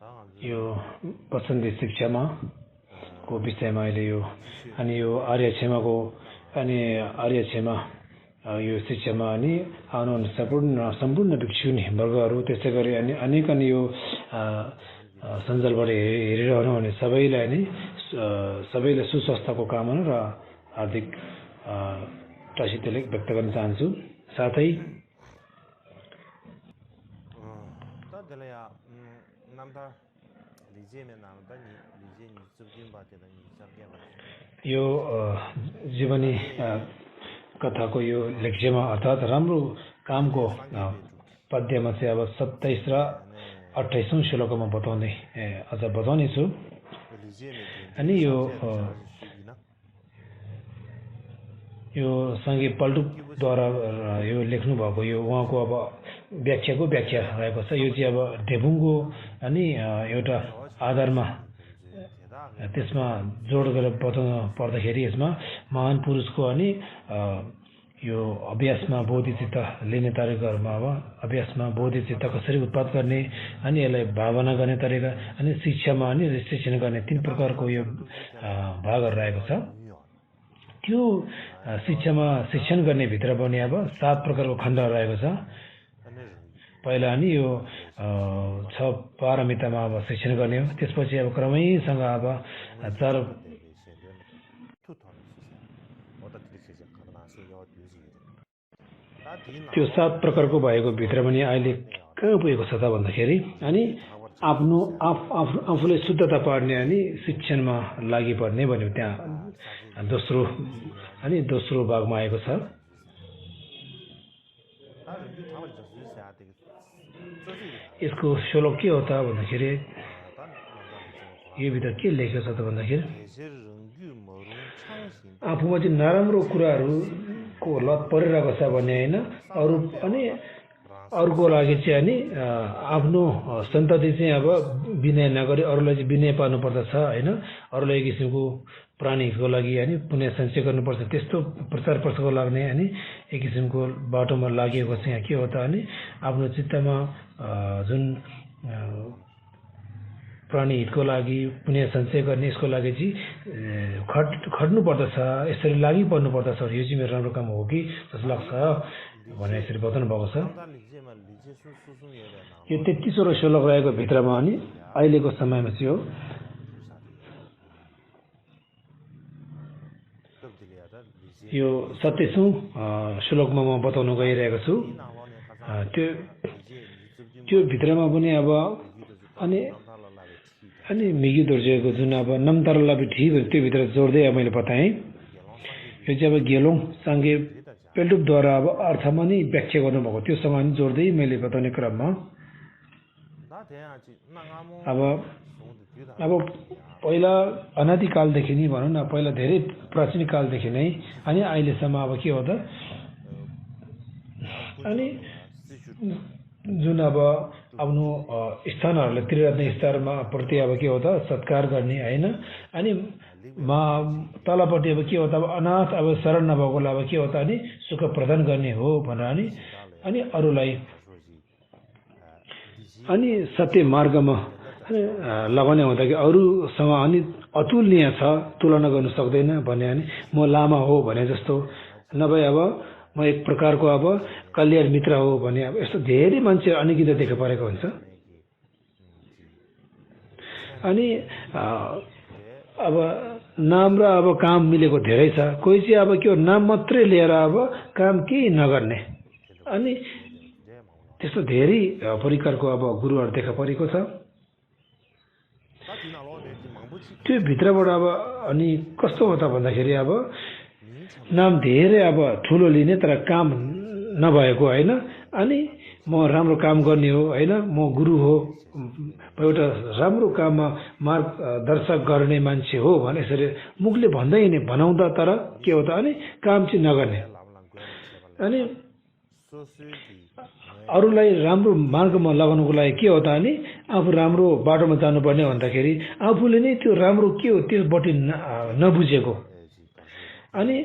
यो वसन्ती शिक्षामा को विषयमा अहिले यो अनि यो आर्य क्षमाको अनि आर्य क्षमा यो शिक्षामा अनि आउनु सम्पूर्ण भिक्षुनी वर्गहरू त्यसै गरी अनि अनेक अनि यो सञ्जालबाट हेरिरहनु भने सबैलाई नि सबैले सुस्वास्थ्यको कामना र हार्दिक टासितेले व्यक्त गर्न चाहन्छु। साथै यो जीवनी कथाको यो लेख्यमा अर्थात् राम्रो कामको पद्यमा चाहिँ अब 27 र 28औं श्लोकमा अझ बताउने छु। अनि यो साङ्गे पल्टुकद्वारा यो लेख्नु भएको यो उहाँको अब व्याख्या रहेको छ। यो चाहिँ अब ढेबुङको अनि एउटा आधारमा त्यसमा जोड गरेर बताउनु पर्दाखेरि यसमा महान पुरुषको अनि यो अभ्यासमा बोधिचित्त लिने तरिकाहरूमा अब अभ्यासमा बोधिचित्त कसरी उत्पाद गर्ने अनि यसलाई भावना गर्ने तरिका अनि शिक्षामा अनि रेजिस्ट्रेसन गर्ने 3 प्रकारको यो भागहरू रहेको छ। त्यो शिक्षामा शिक्षण गर्ने भित्र पनि अब 7 प्रकारको खण्डहरू रहेको छ। पहिला अनि यो 6 पारमितामा अब शिक्षण गर्ने हो। त्यसपछि अब क्रमैसँग अब 4 त्यो 7 प्रकारको भएको भित्र पनि अहिले कहाँ पुगेको छ त भन्दाखेरि अनि आफूले शुद्धता पार्ने अनि शिक्षणमा लागि पर्ने भन्यो त्यहाँ दोस्रो भागमा आएको छ। यसको श्लोक के हो त भन्दाखेरि यो भित्र के लेखेको छ त भन्दाखेरि आफूमा चाहिँ नराम्रो कुराहरूको लत परिरहेको छ भने होइन अरूको लागि चाहिँ अनि आफ्नो सन्तति चाहिँ अब विनय नगरी अरूलाई चाहिँ विनय पार्नुपर्दछ होइन। अरूलाई एक किसिमको प्राणीको लागि अनि पुण्य सञ्चय गर्नुपर्छ त्यस्तो प्रचार प्रसारको लाग्ने अनि एक किसिमको बाटोमा लागेको चाहिँ के हो त अनि आफ्नो चित्तमा जुन प्राणी हितको लागि पुण्य सञ्चय गर्ने यसको लागि चाहिँ खट्नु पर्दछ, यसरी लागि पर्नु पर्दछ। यो चाहिँ मेरो राम्रो काम हो कि जस्तो लाग्छ भनेर यसरी बताउनु भएको छ। यो 33वटा श्लोक रहेको भित्रमा अनि अहिलेको समयमा चाहिँ हो यो 27औं श्लोकमा म बताउन गइरहेको छु। त्यो भित्रमा पनि अब अनि मिगी दोर्जेको जुन अब नमतरला बिठी त्यो भित्र जोड्दै अब मैले बताएँ। यो चाहिँ अब गेलोङ साङ्गे पेल्टुकद्वारा अब अर्थमा नै व्याख्या गर्नुभएको त्योसँग नि जोड्दै मैले बताउने क्रममा अब पहिला अनादिकालदेखि नै भनौँ न पहिला धेरै प्राचीन कालदेखि नै अनि अहिलेसम्म अब के हो त अनि जुन अब आफ्नो स्थानहरूलाई त्रिरत्न स्तरमा प्रति अब के हो त सत्कार गर्ने होइन। अनि तलपट्टि अब के हो त अब अनाथ अब शरण नभएकोलाई अब के हो त अनि सुख प्रदान गर्ने हो भनेर अनि अरूलाई अनि सत्य मार्गमा लगाउने हुँदाखेरि अरूसँग अनि अतुलनीय छ, तुलना गर्नु सक्दैन भने अनि म लामा हो भने जस्तो नभए अब म एक प्रकारको अब कल्याण मित्र हो भने अब यस्तो धेरै मान्छे अनिकित देखा परेको हुन्छ। अनि अब नाम र अब काम मिलेको धेरै छ। कोही चाहिँ अब के हो नाम मात्रै लिएर अब काम केही नगर्ने अनि त्यस्तो धेरै परिकारको अब गुरुहरू देखा परेको छ। त्यो भित्रबाट अब अनि कस्तो हो त भन्दाखेरि अब नाम धेरै अब ठुलो लिने तर काम नभएको होइन। अनि म राम्रो काम गर्ने हो होइन, म गुरु हो, एउटा राम्रो काममा मार्गदर्शक गर्ने मान्छे हो भने यसरी मुखले भन्दै नै भनाउँदा तर के हो त अनि काम चाहिँ नगर्ने अनि अरूलाई राम्रो मार्गमा लगाउनुको लागि के हो त अनि आफू राम्रो बाटोमा जानुपर्ने भन्दाखेरि आफूले नै त्यो राम्रो के हो त्यसपट्टि नबुझेको अनि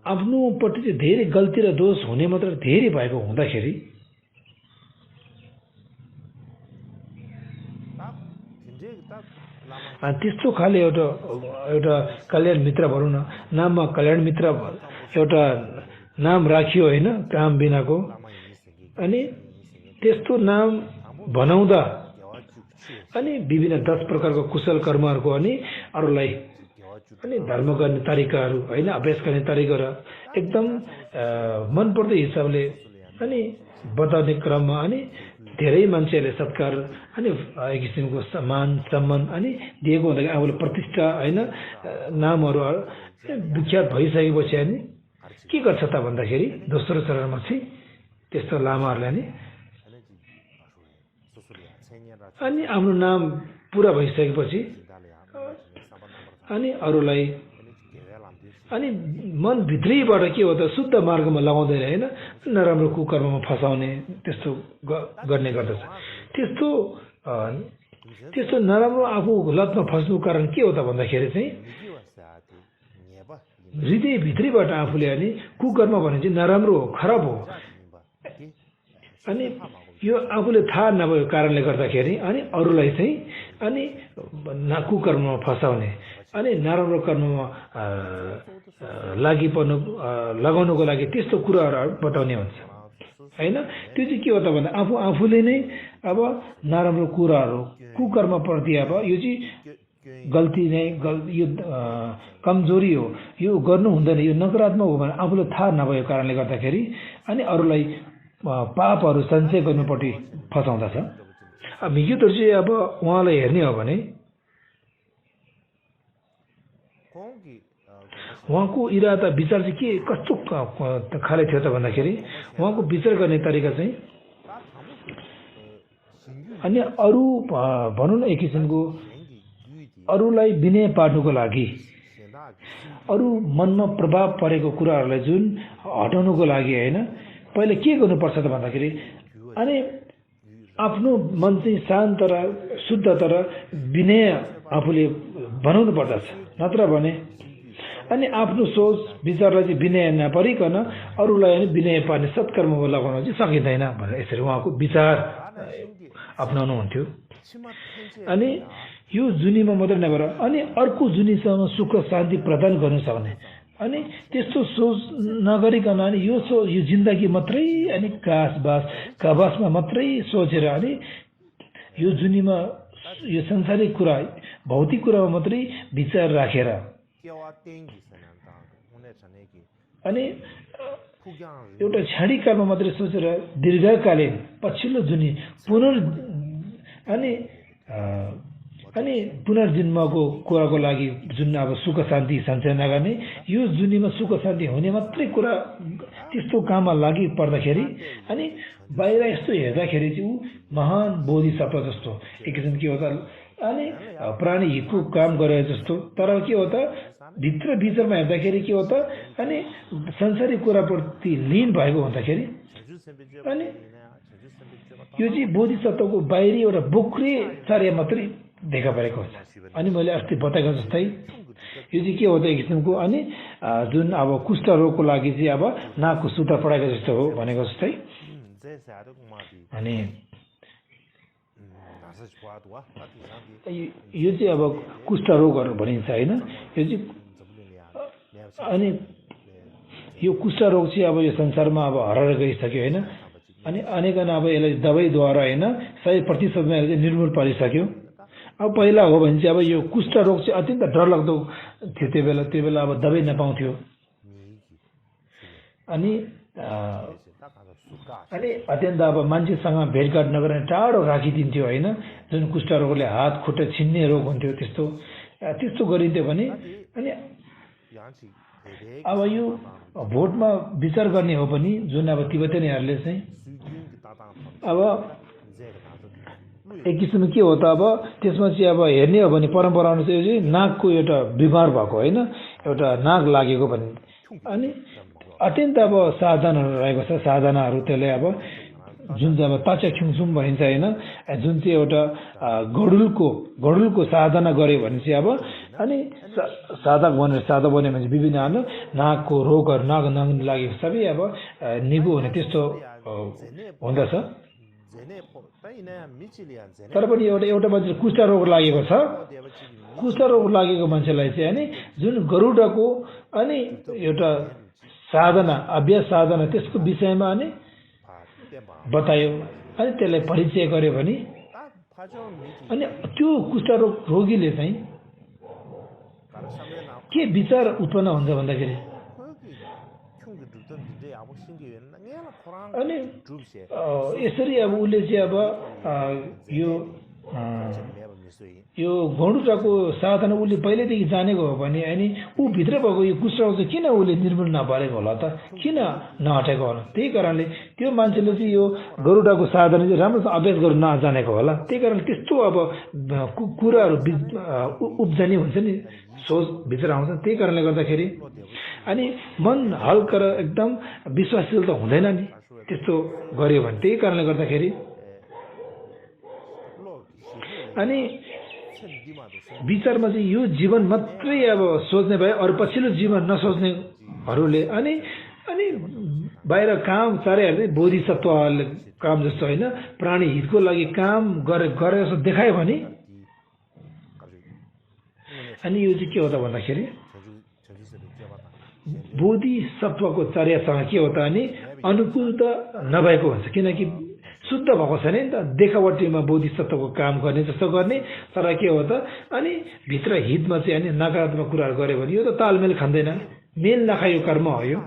आफ्नोपट्टि चाहिँ धेरै गल्ती र दोष हुने मात्र धेरै भएको हुँदाखेरि त्यस्तो खाले एउटा कल्याण मित्र भनौँ न, नाममा कल्याण मित्र एउटा नाम राखियो होइन काम बिनाको। अनि त्यस्तो नाम बनाउँदा अनि विभिन्न 10 प्रकारको कुशल कर्महरूको अनि अरूलाई अनि धर्म गर्ने तरिकाहरू होइन, अभ्यास गर्ने तरिकाहरू एकदम मनपर्दो हिसाबले अनि बताउने क्रममा अनि धेरै मान्छेहरूले सत्कार अनि एक किसिमको मान सम्मान अनि दिएको हुँदाखेरि आफूले प्रतिष्ठा होइन नामहरू विख्यात भइसकेपछि अनि के गर्छ त भन्दाखेरि दोस्रो चरणमा चाहिँ त्यस्तो लामाहरूले नि अनि आफ्नो नाम पुरा भइसकेपछि अनि अरूलाई अनि मनभित्रैबाट के हो त शुद्ध मार्गमा लगाउँदैन होइन, नराम्रो कुकर्ममा फसाउने त्यस्तो गर्ने गर्दछ। त्यस्तो नराम्रो आफू लतमा फस्नुको कारण के हो त भन्दाखेरि चाहिँ हृदयभित्रैबाट आफूले अनि कुकर्म भने चाहिँ नराम्रो हो, खराब हो। अनि यो आफूले थाहा नभएको कारणले गर्दाखेरि अनि अरूलाई चाहिँ अनि कुकर्ममा फसाउने अनि नराम्रो कर्ममा लगाउनुको लागि त्यस्तो कुराहरू बताउने हुन्छ होइन। त्यो चाहिँ के हो त भन्दा आफूले नै अब नराम्रो कुराहरू कुकर्मप्रति अब यो चाहिँ गल्ती नै यो कमजोरी हो, यो गर्नु हुँदैन, यो नकारात्मक हो भने आफूले थाहा नभएको कारणले गर्दाखेरि अनि अरूलाई पापहरू सञ्चय गर्नुपट्टि फसाउँदछ। अब यो त चाहिँ अब उहाँलाई हेर्ने हो भने उहाँको इरादा विचार चाहिँ के कस्तो खाले थियो त भन्दाखेरि उहाँको विचार गर्ने तरिका चाहिँ अनि अरू भनौँ न एक किसिमको अरूलाई विनय पार्नुको लागि अरू मनमा प्रभाव परेको कुराहरूलाई जुन हटाउनुको लागि होइन पहिले के गर्नुपर्छ त भन्दाखेरि अनि आफ्नो मन चाहिँ शान्त र शुद्ध तर विनय आफूले बनाउनु पर्दछ। नत्र भने अनि आफ्नो सोच विचारलाई चाहिँ विनय नपरिकन अरूलाई अनि विनय पार्ने सत्कर्ममा लगाउन चाहिँ सकिँदैन भनेर यसरी उहाँको विचार अप्नाउनु हुन्थ्यो। अनि यो जुनीमा मात्रै नभएर अनि अर्को जुनीसँग सुख शान्ति प्रदान गर्नु सक्ने अनि त्यस्तो सोच नगरिकन अनि यो जिन्दगी मात्रै अनि काबासमा मात्रै सोचेर अनि यो जुनीमा यो संसारिक कुरा भौतिक कुरामा मात्रै विचार राखेर अनि एउटा क्षणिक कालमा मात्रै सोचेर दीर्घकालीन पछिल्लो जुनी अनि पुनर्जन्मको कुराको लागि जुन अब सुख शान्ति सञ्चय नगर्ने यो जुनीमा सुख शान्ति हुने मात्रै कुरा त्यस्तो काममा लागि पर्दाखेरि अनि बाहिर यस्तो हेर्दाखेरि चाहिँ ऊ महान बोधिसत्व जस्तो एक किसिम के हो त अनि प्राणी हितको काम गरे जस्तो, तर के हो त भित्र विचारमा हेर्दाखेरि के हो त अनि संसारिक कुराप्रति लीन भएको हुँदाखेरि अनि यो चाहिँ बोधिसत्वको बाहिरी एउटा बोक्रे कार्य मात्रै देखा परेको हुन्छ। अनि मैले अस्ति बताएको जस्तै यो चाहिँ के हो त एक किसिमको अनि जुन अब कुष्ठ रोगको लागि चाहिँ अब नाकको सुता पडाएको जस्तो हो भनेको जस्तै। अनि यो चाहिँ अब कुष्ठ रोगहरू भनिन्छ होइन। यो चाहिँ अनि यो कुष्ठ रोग चाहिँ अब यो संसारमा अब हराएर गइसक्यो होइन। अनि अनेकन अब यसलाई दबाईद्वारा होइन 100% यसले निर्मूल पारिसक्यो। अब पहिला हो भने चाहिँ अब यो कुष्ठ रोग चाहिँ अत्यन्त डरलाग्दो थियो त्यो बेला अब दबाई नपाउँथ्यो। अनि अत्यन्त अब मान्छेसँग भेटघाट नगरेर टाढो राखिदिन्थ्यो होइन। जुन कुष्ठ रोगले हात खुट्टा छिन्ने रोग हुन्थ्यो त्यस्तो गरिन्थ्यो भने अनि अब यो भोटमा विचार गर्ने हो पनि जुन अब तिब्बतीहरूले चाहिँ अब एक किसिमको के हो त अब त्यसमा चाहिँ अब हेर्ने हो भने परम्परा अनुसार चाहिँ नाकको एउटा बिमार भएको होइन, एउटा नाक लागेको भन्ने अनि अत्यन्त अब साधनाहरू रहेको छ। साधनाहरू त्यसले अब जुन चाहिँ अब ताचा खिङसुम भनिन्छ होइन, जुन चाहिँ एउटा गडुलको साधना गऱ्यो भने चाहिँ अब अनि साधक बन्यो भने विभिन्न नाकको रोगहरू नाक लागेको सबै अब निगो हुने त्यस्तो हुँदछ। तर पनि एउटा मान्छे कुष्ठ रोग लागेको छ, कुष्ठ रोग लागेको मान्छेलाई चाहिँ अनि जुन गरुडको अनि एउटा साधना अभ्यास साधना त्यसको विषयमा अनि बतायो अनि त्यसलाई परिचय गर्यो भने अनि त्यो कुष्ठरोग रोगीले चाहिँ के विचार उत्पन्न हुन्छ भन्दाखेरि अनि यसरी अब उसले चाहिँ अब यो गौडुटाको साधना उसले पहिल्यैदेखि जानेको हो भने अनि ऊ भित्र भएको यो कुष्ठरोग चाहिँ किन उसले निर्मूल नपारेको होला त, किन नहटेको होला? त्यही कारणले त्यो मान्छेले चाहिँ यो गरुडाको साधना चाहिँ राम्रोसँग अभ्यास गर्नु नजानेको होला। त्यही कारण त्यस्तो अब कुराहरू उब्जनी हुन्छ नि, सोच भित्र आउँछ। त्यही कारणले गर्दाखेरि अनि मन हल्का र एकदम विश्वासशील त हुँदैन नि त्यस्तो गर्यो भने। त्यही कारणले गर्दाखेरि अनि विचारमा चाहिँ यो जीवन मात्रै अब सोच्ने भए अरू पछिल्लो जीवन नसोच्नेहरूले अनि अनि बाहिर काम चारैहरू बोधिसत्वहरूले काम जस्तो होइन, प्राणी हितको लागि काम गरे जस्तो देखायो भने अनि यो चाहिँ के हो त भन्दाखेरि बोधिसत्वको चर्यासँग के हो त अनि अनुकूलता नभएको हुन्छ। किनकि शुद्ध भएको छैन नि त, देखावटीमा बोधिसत्वको काम गर्ने जस्तो गर्ने, तर के हो त अनि भित्र हितमा चाहिँ अनि नकारात्मक कुराहरू गर्यो भने यो त तालमेल खाँदैन, मेल नखायो कर्म हो यो।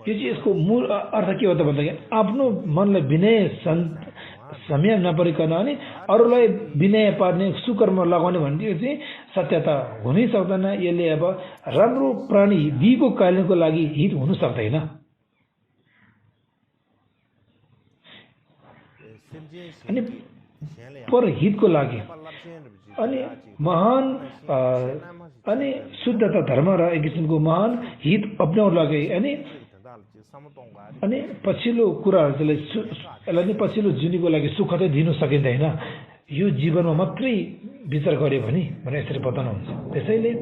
चाहिँ यसको मूल अर्थ के हो त भन्दाखेरि आफ्नो मनलाई विनय संयम नपरिकन अनि अरूलाई विनय पार्ने सुकर्म लगाउने भन्ने यो चाहिँ सत्यता हुनै सक्दैन। यसले अब राम्रो प्राणी दिगो कारणको लागि हित हुन सक्दैन। अनि परहितको लागि अनि महान अनि शुद्धता धर्म र एक किसिमको महान हित अप्नाउन लागि अनि पछिल्लो कुराहरूलाई यसलाई नि पछिल्लो जीवनको लागि सुख त दिनु सकिँदैन, यो जीवनमा मात्रै विचार गर्यो भने यसरी बताउनु हुन्छ। त्यसैले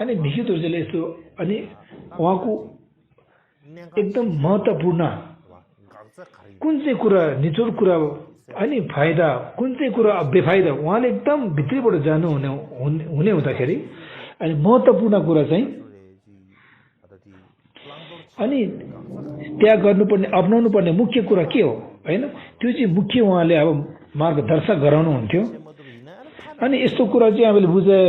अनि भिखु तुर्जेले यस्तो अनि उहाँको एकदम महत्त्वपूर्ण कुन चाहिँ कुरा निचोड कुरा अनि फाइदा कुन चाहिँ कुरा बेफाइदा उहाँले एकदम भित्रैबाट जानु हुने हुँदाखेरि अनि महत्त्वपूर्ण कुरा चाहिँ अनि त्याग गर्नुपर्ने अप्नाउनु पर्ने मुख्य कुरा के हो होइन, त्यो चाहिँ मुख्य उहाँले अब मार्गदर्शक गराउनुहुन्थ्यो। अनि यस्तो कुरा चाहिँ हामीले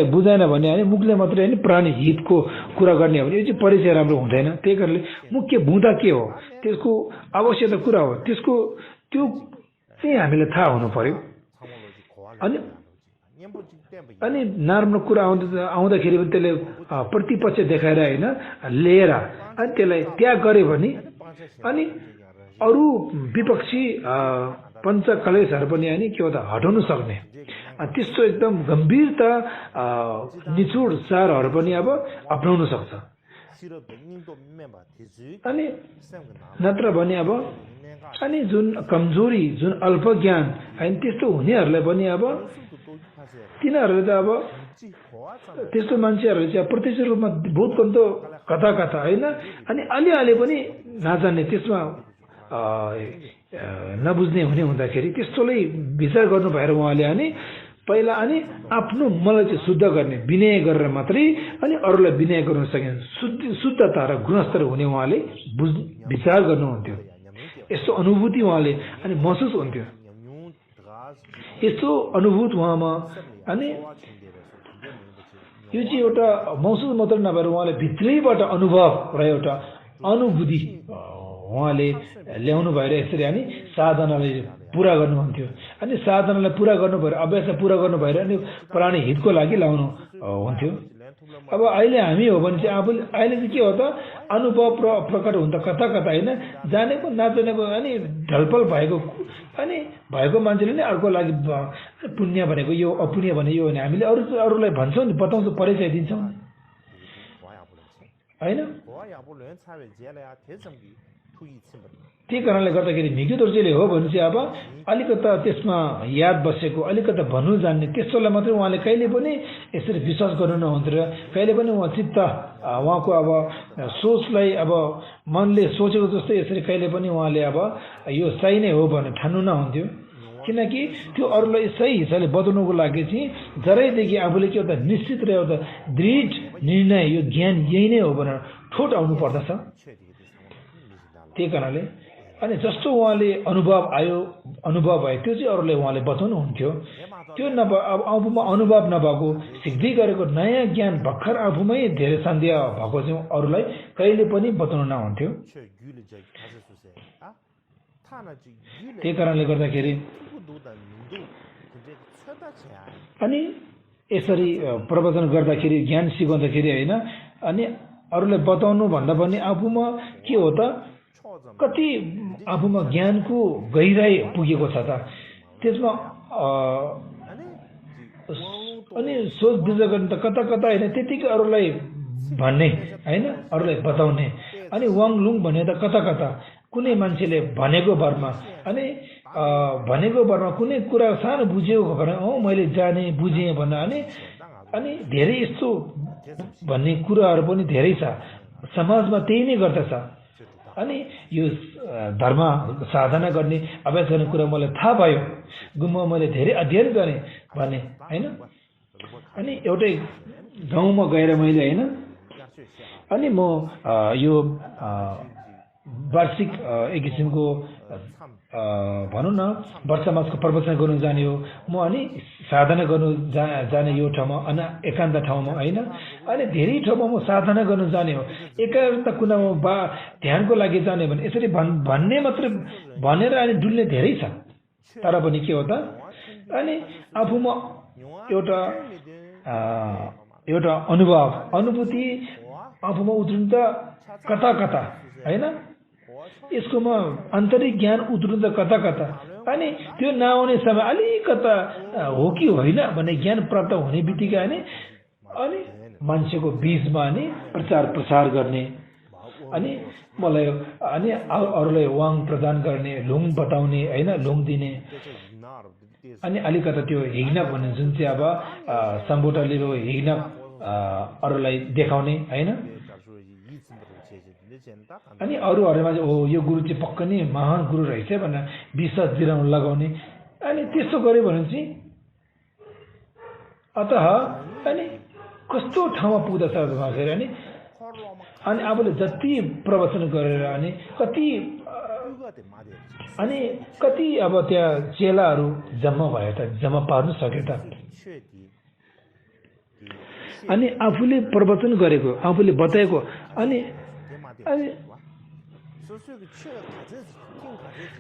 बुझाएन भने अनि मुखले मात्रै होइन प्राणी हितको कुरा गर्ने हो भने यो चाहिँ परिचय राम्रो हुँदैन। त्यही कारणले मुख्य बुँदा के हो, त्यसको आवश्यकता कुरा हो, त्यसको त्यो चाहिँ हामीले थाहा हुनु पर्यो। अनि नराम्रो कुरा आउँदाखेरि पनि त्यसले प्रतिपक्ष देखाएर होइन लिएर अनि त्यसलाई त्याग गर्यो भने अनि अरू विपक्षी पञ्चकलेशहरू पनि अनि के हो त हटाउनु सक्ने त्यस्तो एकदम गम्भीरता निचोड सारहरू पनि अब अप्नाउन सक्छ। अनि नत्र भने अब अनि जुन कमजोरी जुन अल्प ज्ञान होइन त्यस्तो हुनेहरूलाई पनि अब तिनीहरूले त अब त्यस्तो मान्छेहरूले चाहिँ प्रत्यक्ष रूपमा बहुत कम्तो कथा होइन अनि अलिअलि पनि नजान्ने त्यसमा नबुझ्ने हुँदाखेरि त्यस्तोलाई विचार गर्नु भएर उहाँले अनि पहिला अनि आफ्नो मलाई चाहिँ शुद्ध गर्ने विनय गरेर मात्रै अनि अरूलाई विनय गर्न सकिन्छ, शुद्धता र गुणस्तर हुने उहाँले विचार गर्नुहुन्थ्यो। यस्तो अनुभूति उहाँले अनि महसुस हुन्थ्यो। यस्तो अनुभूत उहाँमा अनि यो चाहिँ एउटा महसुस मात्र नभएर उहाँले भित्रैबाट अनुभव र एउटा अनुभूति उहाँले ल्याउनु भएर यसरी अनि साधनालाई पुरा गर्नुहुन्थ्यो। अनि साधनालाई पुरा गर्नु भएर अभ्यासलाई पुरा गर्नु भएर अनि प्राणी हितको लागि लाउनु हुन्थ्यो। अब अहिले हामी हो भने चाहिँ अहिले चाहिँ के हो त अनुभव प्रकट हुन्छ कता कता होइन, जानेको नजानेको अनि ढलपल भएको अनि भएको मान्छेले नै अर्को लागि पुण्य भनेको यो अपुण्य भने यो भने हामीले अरूलाई भन्छौँ नि, बताउँछौँ, परिचय दिन्छौँ होइन। त्यही कारणले गर्दाखेरि भिक्यु दोर्जेले हो भने चाहिँ अब अलिकता त्यसमा याद बसेको अलिकता भन्नु जान्ने त्यस्तोलाई मात्रै उहाँले कहिले पनि यसरी विश्वास गर्नु नहुन्थ्यो र कहिले पनि उहाँ चित्त उहाँको अब सोचलाई अब मनले सोचेको जस्तै यसरी कहिले पनि उहाँले अब यो सही नै हो भनेर ठान्नु नहुन्थ्यो किनकि त्यो अरूलाई सही हिसाबले बताउनुको लागि चाहिँ जरैदेखि आफूले के एउटा निश्चित र एउटा दृढ निर्णय यो ज्ञान यही नै हो भनेर ठोट आउनु पर्दछ त्यही कारणले अनि जस्तो उहाँले अनुभव भयो त्यो चाहिँ अरूलाई उहाँले बताउनु हुन्थ्यो त्यो अब आफूमा अनुभव नभएको सिक्दै गरेको नयाँ ज्ञान भर्खर आफूमै धेरै सन्देह भएको चाहिँ अरूलाई कहिले पनि बताउनु नहुन्थ्यो त्यही कारणले गर्दाखेरि अनि यसरी प्रवचन गर्दाखेरि ज्ञान सिकाउँदाखेरि होइन अनि अरूलाई बताउनु भन्दा पनि आफूमा के हो त कति आफूमा ज्ञानको गहिराई पुगेको छ त त्यसमा अनि सोच विचार गर्ने त कता कता होइन त्यतिकै अरूलाई भन्ने होइन अरूलाई बताउने अनि वाङ लुङ भन्ने त कता कता कुनै मान्छेले भनेको भरमा अनि भनेको भरमा कुनै कुरा सानो बुझेको भने मैले जाने बुझेँ भन्दा अनि धेरै यस्तो भन्ने कुराहरू पनि धेरै छ समाजमा त्यही नै गर्दछ अनि यो धर्म साधना गर्ने अभ्यास गर्ने कुरा मलाई थाहा भयो गुम्बा मैले धेरै अध्ययन गरेँ भने होइन अनि एउटै गाउँमा गएर मैले होइन अनि म यो वार्षिक एक किसिमको भनौँ न वर्षमासको प्रवचन गर्नु जाने हो म अनि साधना गर्नु जाने यो ठाउँमा एकान्त ठाउँमा होइन अनि धेरै ठाउँमा म साधना गर्नु जाने हो एकान्त कुनामा ध्यानको लागि जाने भने यसरी भन्ने मात्रै भनेर अनि डुल्ने धेरै छ तर पनि के हो त अनि आफूमा एउटा अनुभूति आफूमा उत्रनु त कता कता होइन यसकोमा आन्तरिक ज्ञान उत्रनु त कता कता अनि त्यो नआउने समय अलिकता हो कि होइन भन्ने ज्ञान प्राप्त हुने बित्तिकै अनि मान्छेको बीचमा अनि प्रचार प्रसार गर्ने अनि मलाई अनि अरूलाई वाङ प्रदान गर्ने लुङ बताउने होइन लुङ दिने अनि अलिकता त्यो हिग्नक भन्ने जुन चाहिँ अब सम्बोटरले हिग्नक अरूलाई देखाउने होइन अनि अरूहरूमा चाहिँ ओ यो गुरु चाहिँ पक्कै नै महान गुरु रहेछ भनेर विश्वास दिलाउन लगाउने अनि त्यस्तो गर्यो भने चाहिँ अत अनि कस्तो ठाउँमा पुग्दछ भन्दाखेरि अनि आफूले जति प्रवचन गरेर अनि कति अब त्यहाँ चेलाहरू जम्मा भयो त जम्मा पार्नु सक्यो त अनि आफूले प्रवचन गरेको आफूले बताएको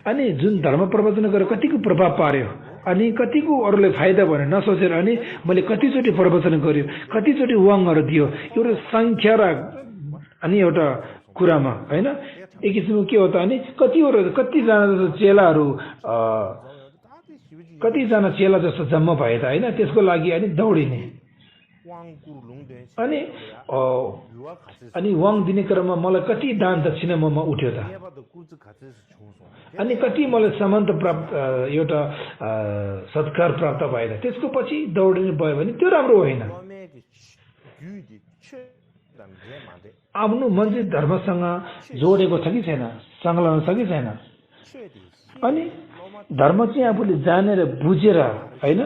अनि जुन धर्म प्रवचन गरेर कतिको प्रभाव पार्यो अनि कतिको अरूलाई फाइदा भने नसोचेर अनि मैले कतिचोटि प्रवचन गर्यो कतिचोटि वाङहरू दियो एउटा सङ्ख्या र अनि एउटा कुरामा होइन एक किसिमको के हो त अनि कतिजना जस्तो चेलाहरू कतिजना चेला जस्तो जम्मा भए त होइन त्यसको लागि अनि दौडिने अनि वाङ दिने क्रममा मलाई कति दान दक्षिणा ममा उठ्यो त अनि कति मलाई सम्मान प्राप्त एउटा सत्कार प्राप्त भएन त्यसको पछि दौडिने भयो भने त्यो राम्रो होइन आफ्नो मन चाहिँ धर्मसँग जोडेको छ कि छैन संलग्न छ कि छैन अनि धर्म चाहिँ आफूले जानेर बुझेर होइन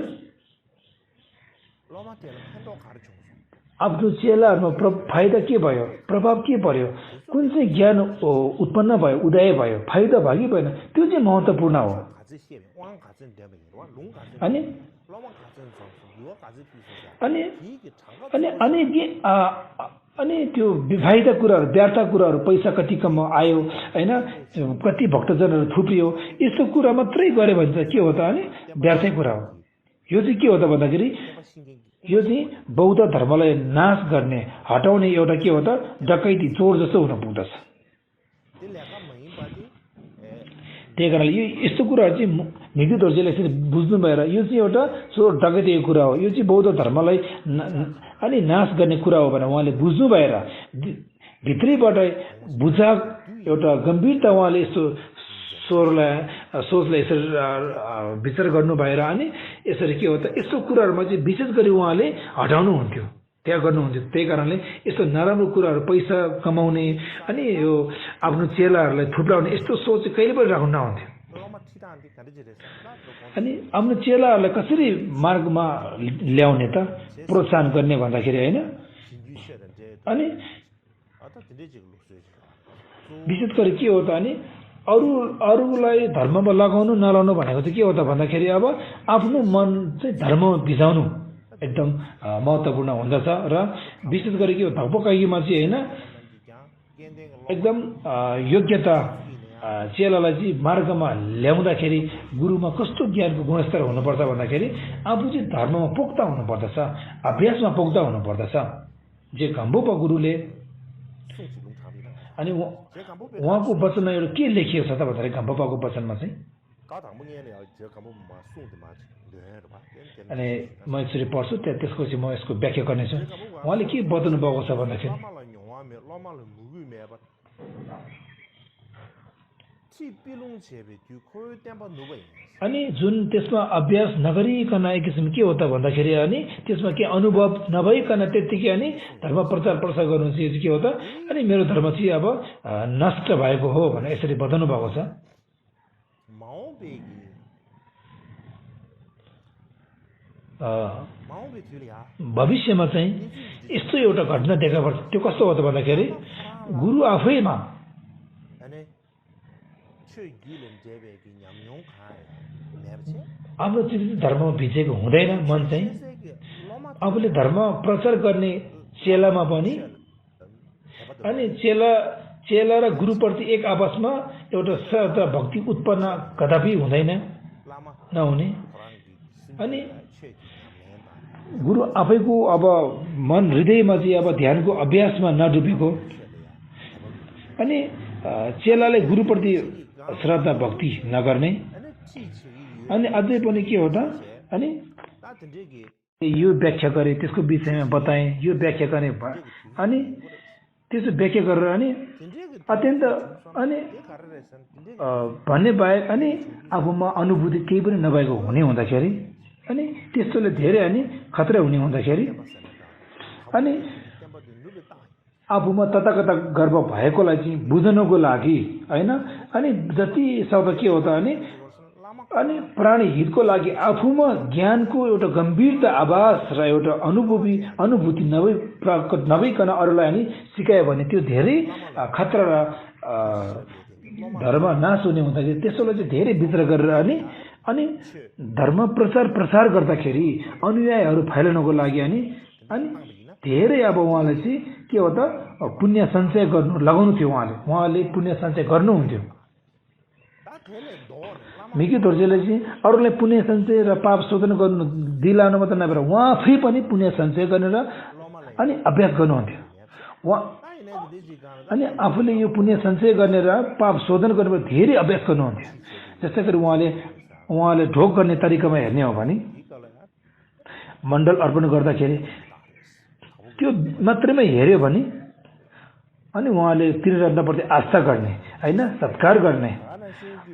आफ्नो चेलाहरूमा फाइदा के भयो प्रभाव के पर्यो कुन चाहिँ ज्ञान उत्पन्न भयो उदय भयो फाइदा भयो कि भएन त्यो चाहिँ महत्त्वपूर्ण हो अनि त्यो बेफाइदा कुराहरू व्यर्थ कुराहरू पैसा कति कम आयो होइन कति भक्तजनहरू थुप्रियो यस्तो कुरा मात्रै गऱ्यो भने चाहिँ के हो त अनि व्यर्थै कुरा हो यो चाहिँ के हो त भन्दाखेरि यो चाहिँ बौद्ध धर्मलाई नाश गर्ने हटाउने एउटा के हो त डकैती चोर जस्तो हुन पुग्दछ त्यही कारणले यो यस्तो कुराहरू चाहिँ भिक्यु दोर्जेले यसरी बुझ्नु भएर यो चाहिँ एउटा चोर डकैतीको कुरा हो यो चाहिँ बौद्ध धर्मलाई अनि नाश गर्ने कुरा हो भनेर उहाँले बुझ्नु भएर भित्रैबाट बुझाग एउटा गम्भीरता उहाँले यस्तो सोचलाई यसरी विचार गर्नु भएर अनि यसरी के हो त यस्तो कुराहरूमा चाहिँ विशेष गरी उहाँले हटाउनुहुन्थ्यो त्याग गर्नुहुन्थ्यो त्यही कारणले यस्तो नराम्रो कुराहरू पैसा कमाउने अनि यो आफ्नो चेलाहरूलाई थुप्राउने यस्तो सोच कहिले पनि राख्नु नहुन्थ्यो अनि आफ्नो चेलाहरूलाई कसरी मार्गमा ल्याउने त प्रोत्साहन गर्ने भन्दाखेरि होइन अनि विशेष गरी के हो त अनि अरूलाई धर्ममा लगाउनु नलाउनु भनेको चाहिँ के हो त भन्दाखेरि अब आफ्नो मन चाहिँ धर्ममा भिजाउनु एकदम महत्त्वपूर्ण हुँदछ र विशेष गरी के हो धक्पकाइमा चाहिँ होइन एकदम योग्यता चेलालाई चाहिँ मार्गमा ल्याउँदाखेरि गुरुमा कस्तो ज्ञानको गुणस्तर हुनुपर्छ भन्दाखेरि आफू चाहिँ धर्ममा पोख्ता हुनुपर्दछ अभ्यासमा पोख्ता हुनुपर्दछ जे खम्बुपा गुरुले अनि उहाँको वचनमा एउटा के लेखिएको छ त भन्दाखेरि खम्बुपाको वचनमा चाहिँ अनि म यसरी पढ्छु त्यसपछि म यसको व्याख्या गर्नेछु उहाँले के बताउनु भएको छ भन्दाखेरि अनि जुन त्यसमा अभ्यास नगरिकन एक किसिम के हो त भन्दाखेरि अनि त्यसमा के अनुभव नभइकन त्यत्तिकै अनि धर्म प्रचार प्रसार गर्नु चाहिँ के हो त अनि मेरो धर्म चाहिँ अब नष्ट भएको हो भनेर यसरी बताउनु भएको छ भविष्यमा चाहिँ यस्तो एउटा घटना देखा पर्छ त्यो कस्तो हो त भन्दाखेरि गुरु आफैमा आफ्नो चिज धर्ममा भिजेको हुँदैन मन चाहिँ आफूले धर्म प्रचार गर्ने चेलामा पनि अनि चेला र गुरुप्रति एक आपसमा एउटा श्रद्धा भक्ति उत्पन्न कदापि हुँदैन नहुने अनि गुरु आफैको अब मन हृदयमा चाहिँ अब ध्यानको अभ्यासमा नडुबेको अनि चेलाले गुरुप्रति श्रद्धा भक्ति नगर्ने अनि अझै पनि के हो त अनि यो व्याख्या गरे त्यसको विषयमा बताएँ यो व्याख्या गर्ने अनि त्यसो व्याख्या गरेर अनि अत्यन्त अनि भन्ने बाहेक अनि आफूमा अनुभूति केही पनि नभएको हुने हुँदाखेरि अनि त्यस्तोले धेरै अनि खतरा हुने हुँदाखेरि अनि आफूमा तताकता गर्व भएकोलाई चाहिँ बुझ्नको लागि होइन अनि जति सक्दो के हो त अनि प्राणी हितको लागि आफूमा ज्ञानको एउटा गम्भीरता आभास र एउटा अनुभूति नभइकन अरूलाई अनि सिकायो भने त्यो धेरै खतरा र धर्म नाश हुने हुँदाखेरि त्यसोलाई चाहिँ धेरै विचार गरेर अनि धर्म प्रसार गर्दाखेरि अनुयायीहरू फैलाउनको लागि अनि धेरै अब उहाँले चाहिँ के हो त पुण्य सञ्चय गर्नु लगाउनु थियो उहाँले पुण्य सञ्चय गर्नुहुन्थ्यो मिकी धोर्जेले चाहिँ अरूलाई पुण्य सञ्चय र पाप शोधन गर्नु दिलाउनु मात्र नभएर उहाँ आफै पनि पुण्य सञ्चय गर्ने र अनि अभ्यास गर्नुहुन्थ्यो अनि आफूले यो पुण्य सञ्चय गर्ने र पाप शोधन गर्ने धेरै अभ्यास गर्नुहुन्थ्यो जस्तै गरी उहाँले ढोक गर्ने तरिकामा हेर्ने हो भने मण्डल अर्पण गर्दाखेरि त्यो मात्रैमा हेऱ्यो भने अनि उहाँले त्रिरत्नप्रति आस्था गर्ने होइन सत्कार गर्ने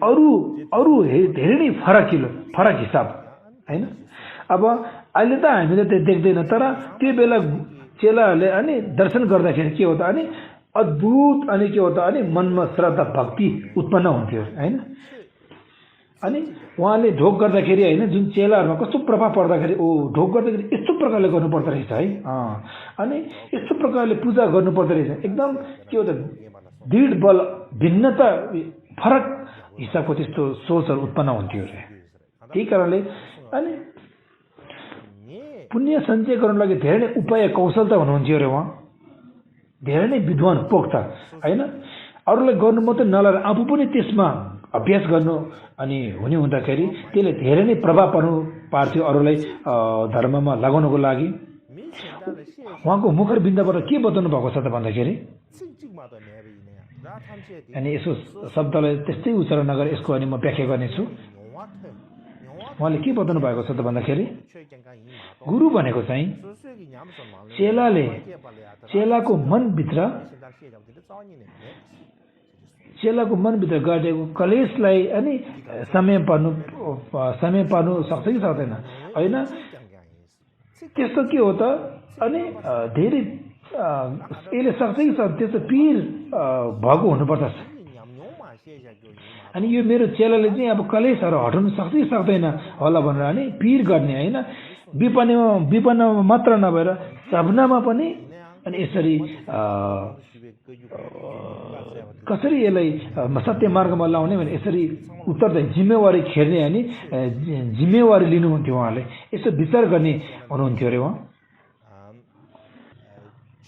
अरू धेरै नै फरक हिसाब होइन अब अहिले त हामीले त्यो देख्दैन तर त्यो बेला चेलाहरूले अनि दर्शन गर्दाखेरि के हो त अनि अद्भुत अनि के हो त अनि मनमा श्रद्धा भक्ति उत्पन्न हुन्थ्यो होइन अनि उहाँले ढोक गर्दाखेरि होइन जुन चेलाहरूमा कस्तो प्रभाव पर्दाखेरि ढोक गर्दाखेरि यस्तो प्रकारले गर्नुपर्दो रहेछ है अनि यस्तो प्रकारले पूजा गर्नुपर्दो रहेछ एकदम के हो त दृढ बल भिन्नता फरक हिसाबको त्यस्तो सोचहरू उत्पन्न हुन्थ्यो अरे त्यही कारणले अनि पुण्य सञ्चय गर्नु लागि धेरै नै उपाय कौशलता हुनुहुन्थ्यो अरे उहाँ धेरै नै विद्वान पोख्ता होइन अरूलाई गर्नु मात्रै नलाएर आफू पनि त्यसमा अभ्यास गर्नु अनि हुने हुँदाखेरि त्यसले धेरै नै प्रभाव पार्थ्यो अरूलाई धर्ममा लगाउनको लागि उहाँको मुखर बिन्दबाट के बताउनु भएको छ त भन्दाखेरि अनि यसो शब्दलाई त्यस्तै उच्चारण नगरेर यसको अनि म व्याख्या गर्नेछु उहाँले के बताउनु भएको छ त भन्दाखेरि गुरु भनेको चाहिँ चेलाको मनभित्र गाडेको कलेशलाई अनि समय पार्नु सक्छ कि सक्दैन होइन त्यस्तो के हो त अनि धेरै यसले सक्छ कि सक्छ त्यस्तो पीर भएको हुनुपर्छ अनि यो मेरो चेलाले चाहिँ अब कलेशहरू हटाउनु सक्छ कि सक्दैन होला भनेर अनि पीर गर्ने होइन विपन्नमा मात्र नभएर सपनामा पनि अनि यसरी कसरी यसलाई सत्य मार्गमा लाउने भने यसरी उत्तरदायी जिम्मेवारी खेर्ने अनि जिम्मेवारी लिनुहुन्थ्यो उहाँले यसो विचार गर्ने हुनुहुन्थ्यो अरे उहाँ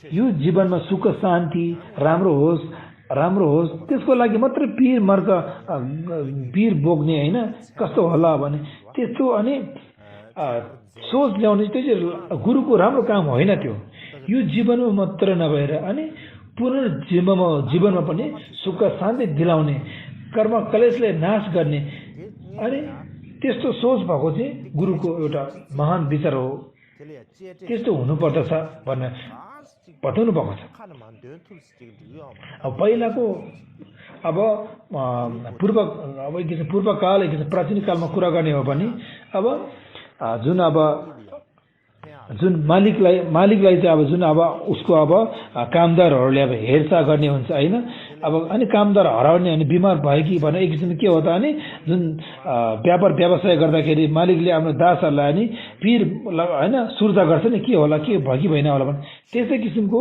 यो जीवनमा सुख शान्ति राम्रो होस् त्यसको लागि मात्रै पीर बोक्ने होइन कस्तो होला भने त्यस्तो अनि सोच ल्याउने त्यो चाहिँ गुरुको राम्रो काम होइन त्यो यो जीवनमा मात्र नभएर अनि पूर्ण जीवनमा पनि सुख शान्ति दिलाउने कर्म कलेशले नाश गर्ने अनि त्यस्तो सोच भएको चाहिँ गुरुको एउटा महान विचार हो त्यस्तो हुनुपर्दछ भनेर बताउनु भएको छ अब पहिलाको अब पूर्वकाल प्राचीन कालमा कुरा गर्ने हो भने अब जुन मालिकलाई चाहिँ अब जुन अब उसको अब कामदारहरूले अब हेरचाह गर्ने हुन्छ होइन अब अनि कामदार हराउने अनि बिमार भयो कि भनेर एक किसिमको के हो त अनि जुन व्यापार व्यवसाय गर्दाखेरि मालिकले आफ्नो दासहरूलाई अनि पीर होइन सुर्ता गर्छ नि के होला के भयो कि भएन होला भने त्यस्तै किसिमको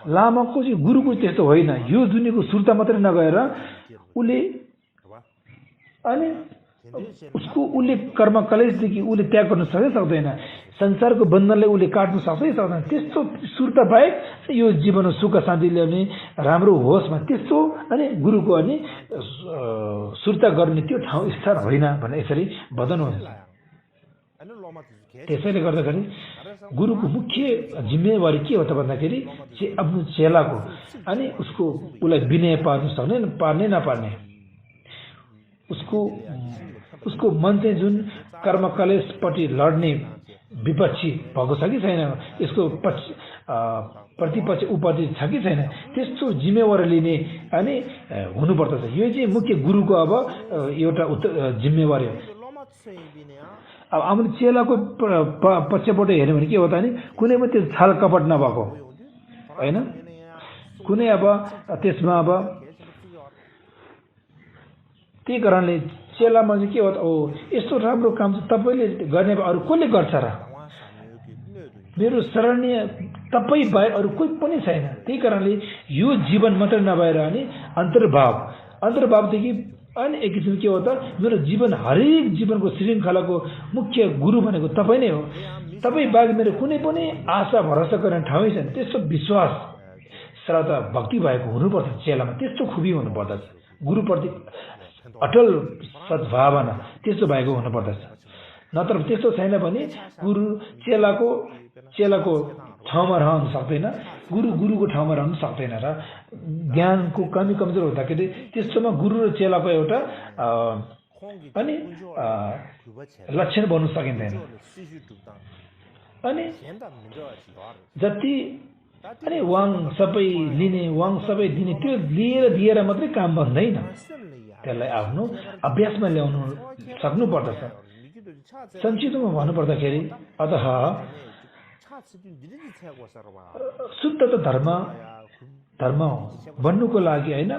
लामाको चाहिँ गुरुको त्यस्तो होइन यो दुनियाँको सुर्ता मात्रै नगएर उसले अनि उसले कर्म कलेशदेखि उसले त्याग गर्न सक्दैन संसारको बन्धनले उसले काट्नु सक्दैन त्यस्तो सुर्ता बाहेक यो जीवनमा सुख शान्ति ल्याउने राम्रो होस् भने त्यस्तो अनि गुरुको अनि सुर्ता गर्ने त्यो ठाउँ स्थान होइन भनेर यसरी बताउनुहुन्छ त्यसैले गर्दाखेरि गुरुको मुख्य जिम्मेवारी के हो त भन्दाखेरि आफ्नो चेलाको अनि उसलाई विनय पार्ने नपार्ने उसको मन चाहिँ जुन कर्म कलेशपट्टि लड्ने विपक्षी भएको छ कि छैन यसको प्रतिपक्ष उपपत्ति छ कि छैन त्यस्तो जिम्मेवारी लिने अनि हुनुपर्दछ यो चाहिँ मुख्य गुरुको अब एउटा जिम्मेवारी हो अब आफ्नो चेलाको पक्षबाट हेर्यो भने के हो त नि कुनै पनि त्यो छाल कपट नभएको होइन कुनै अब त्यसमा अब त्यही कारणले चेलामा चाहिँ के हो त यस्तो राम्रो काम चाहिँ तपाईँले गर्ने अरू कसले गर्छ र मेरो शरणीय तपाईँ बाहेक अरू कोही पनि छैन त्यही कारणले यो जीवन मात्रै नभएर अनि अन्तर्भावदेखि अनि एक किसिम के हो त मेरो जीवन हरेक जीवनको श्रृङ्खलाको मुख्य गुरु भनेको तपाईँ नै हो तपाईँ बाहेक मेरो कुनै पनि आशा भरोसा गर्ने ठाउँै छैन त्यस्तो विश्वास श्रद्धा भक्ति भएको हुनुपर्छ चेलामा त्यस्तो खुबी हुनुपर्दछ गुरुप्रति अटल सद्भावना त्यस्तो भएको हुनुपर्दछ नत्र त्यस्तो छैन भने गुरु चेलाको ठाउँमा रहन सक्दैन गुरुको ठाउँमा रहन सक्दैन र ज्ञानको कमी कमजोर हुँदाखेरि त्यस्तोमा गुरु र चेलाको एउटा अनि लक्षण बन्नु सकिँदैन अनि जति अनि वाङ सबै दिने त्यो दिएर मात्रै काम बन्दैन त्यसलाई आफ्नो अभ्यासमा ल्याउनु सक्नु पर्दछ संक्षिप्तमा भन्नुपर्दाखेरि अतः शुद्ध त धर्म बन्नुको लागि होइन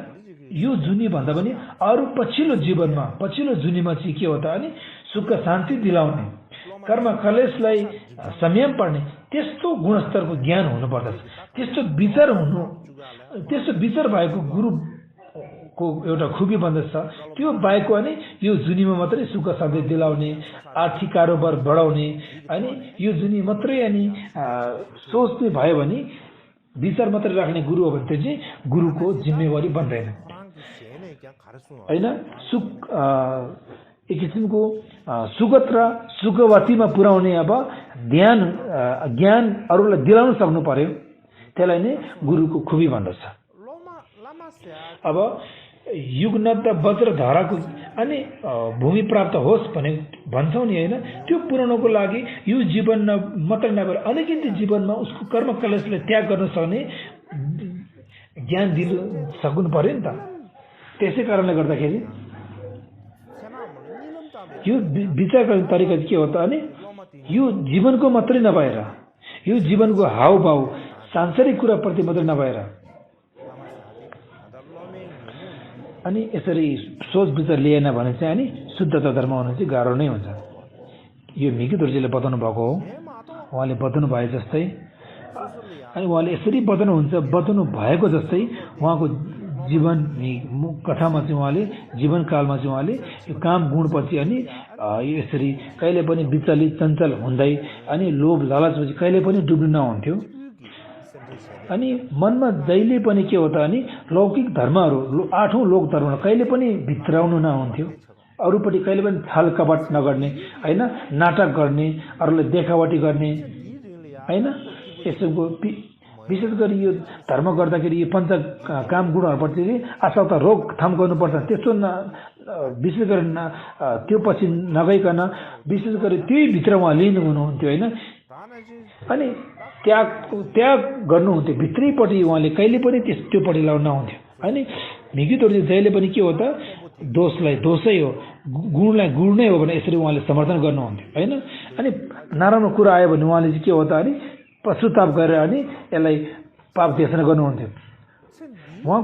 यो जुनी भन्दा पनि अरू पछिल्लो जुनीमा चाहिँ के हो त अनि सुख शान्ति दिलाउने कर्म कलेशलाई संयम पर्ने त्यस्तो गुणस्तरको ज्ञान हुनुपर्दछ त्यस्तो विचार भएको गुरुको एउटा खुबी बन्दछ त्यो बाहेकको अनि यो जुनीमा मात्रै सुख शान्ति दिलाउने आर्थिक कारोबार बढाउने अनि यो जुनी मात्रै अनि सोच्ने भयो भने विचार मात्रै राख्ने गुरु हो भने त्यो चाहिँ गुरुको जिम्मेवारी बन्दैन होइन एक किसिमको सुगत र सुगवतीमा पुर्याउने अब ज्ञान अरूलाई दिलाउन सक्नु पर्यो त्यसलाई नै गुरुको खुबी भन्दछ अब युगनद्ध वज्रधाराको अनि भूमि प्राप्त होस् भने भन्छौँ नि होइन, त्यो पुर्याउनको लागि यो जीवन मात्र नभएर अनेकिन्ती जीवनमा उसको कर्म कलेशलाई त्याग गर्न सक्ने ज्ञान दिन सक्नु पर्यो नि त। त्यसै कारणले गर्दाखेरि यो विचार गर्ने तरिका चाहिँ के हो त अनि यो जीवनको मात्रै नभएर यो जीवनको हावभाव सांसारिक कुराप्रति मात्रै नभएर अनि यसरी सोच विचार लिएन भने चाहिँ अनि शुद्धता धर्म हुनु चाहिँ गाह्रो नै हुन्छ। यो मिकी दोर्जेले बताउनु भएको हो, उहाँले बताउनु भए जस्तै अनि उहाँले यसरी बताउनु भएको जस्तै उहाँको जीवन कथामा चाहिँ उहाँले जीवनकालमा चाहिँ उहाँले यो काम गुणपछि अनि यसरी कहिले पनि विचलित चञ्चल हुँदै अनि लोभ लालचपछि कहिले पनि डुब्नु नहुन्थ्यो। अनि मनमा जहिले पनि के हो त अनि लौकिक धर्महरू आठौँ लोक धर्महरू कहिले पनि भित्राउनु नहुन्थ्यो, अरूपट्टि कहिले पनि छल कपट नगर्ने होइन, नाटक गर्ने, अरूलाई देखावटी गर्ने होइन, यसको विशेष गरी यो धर्म गर्दाखेरि यो पञ्च काम गुणहरूप्रति आसक्त रोकथाम गर्नुपर्छ, त्यस्तो विशेष गरी त्यो पछि नगइकन विशेष गरी त्यही भित्र उहाँ लिनु हुनुहुन्थ्यो होइन। अनि त्याग गर्नुहुन्थ्यो भित्रैपट्टि, उहाँले कहिले पनि त्योपट्टि लाउनुहुन्थ्यो। अनि मिकी दोर्जे जहिले पनि के हो त दोषलाई दोषै हो, गुणलाई गुण नै हो भने यसरी उहाँले समर्थन गर्नुहुन्थ्यो होइन। अनि नराम्रो कुरा आयो भने उहाँले चाहिँ के हो त अनि पश्चाताप गरेर अनि यसलाई पाप देशना गर्नुहुन्थ्यो। उहाँ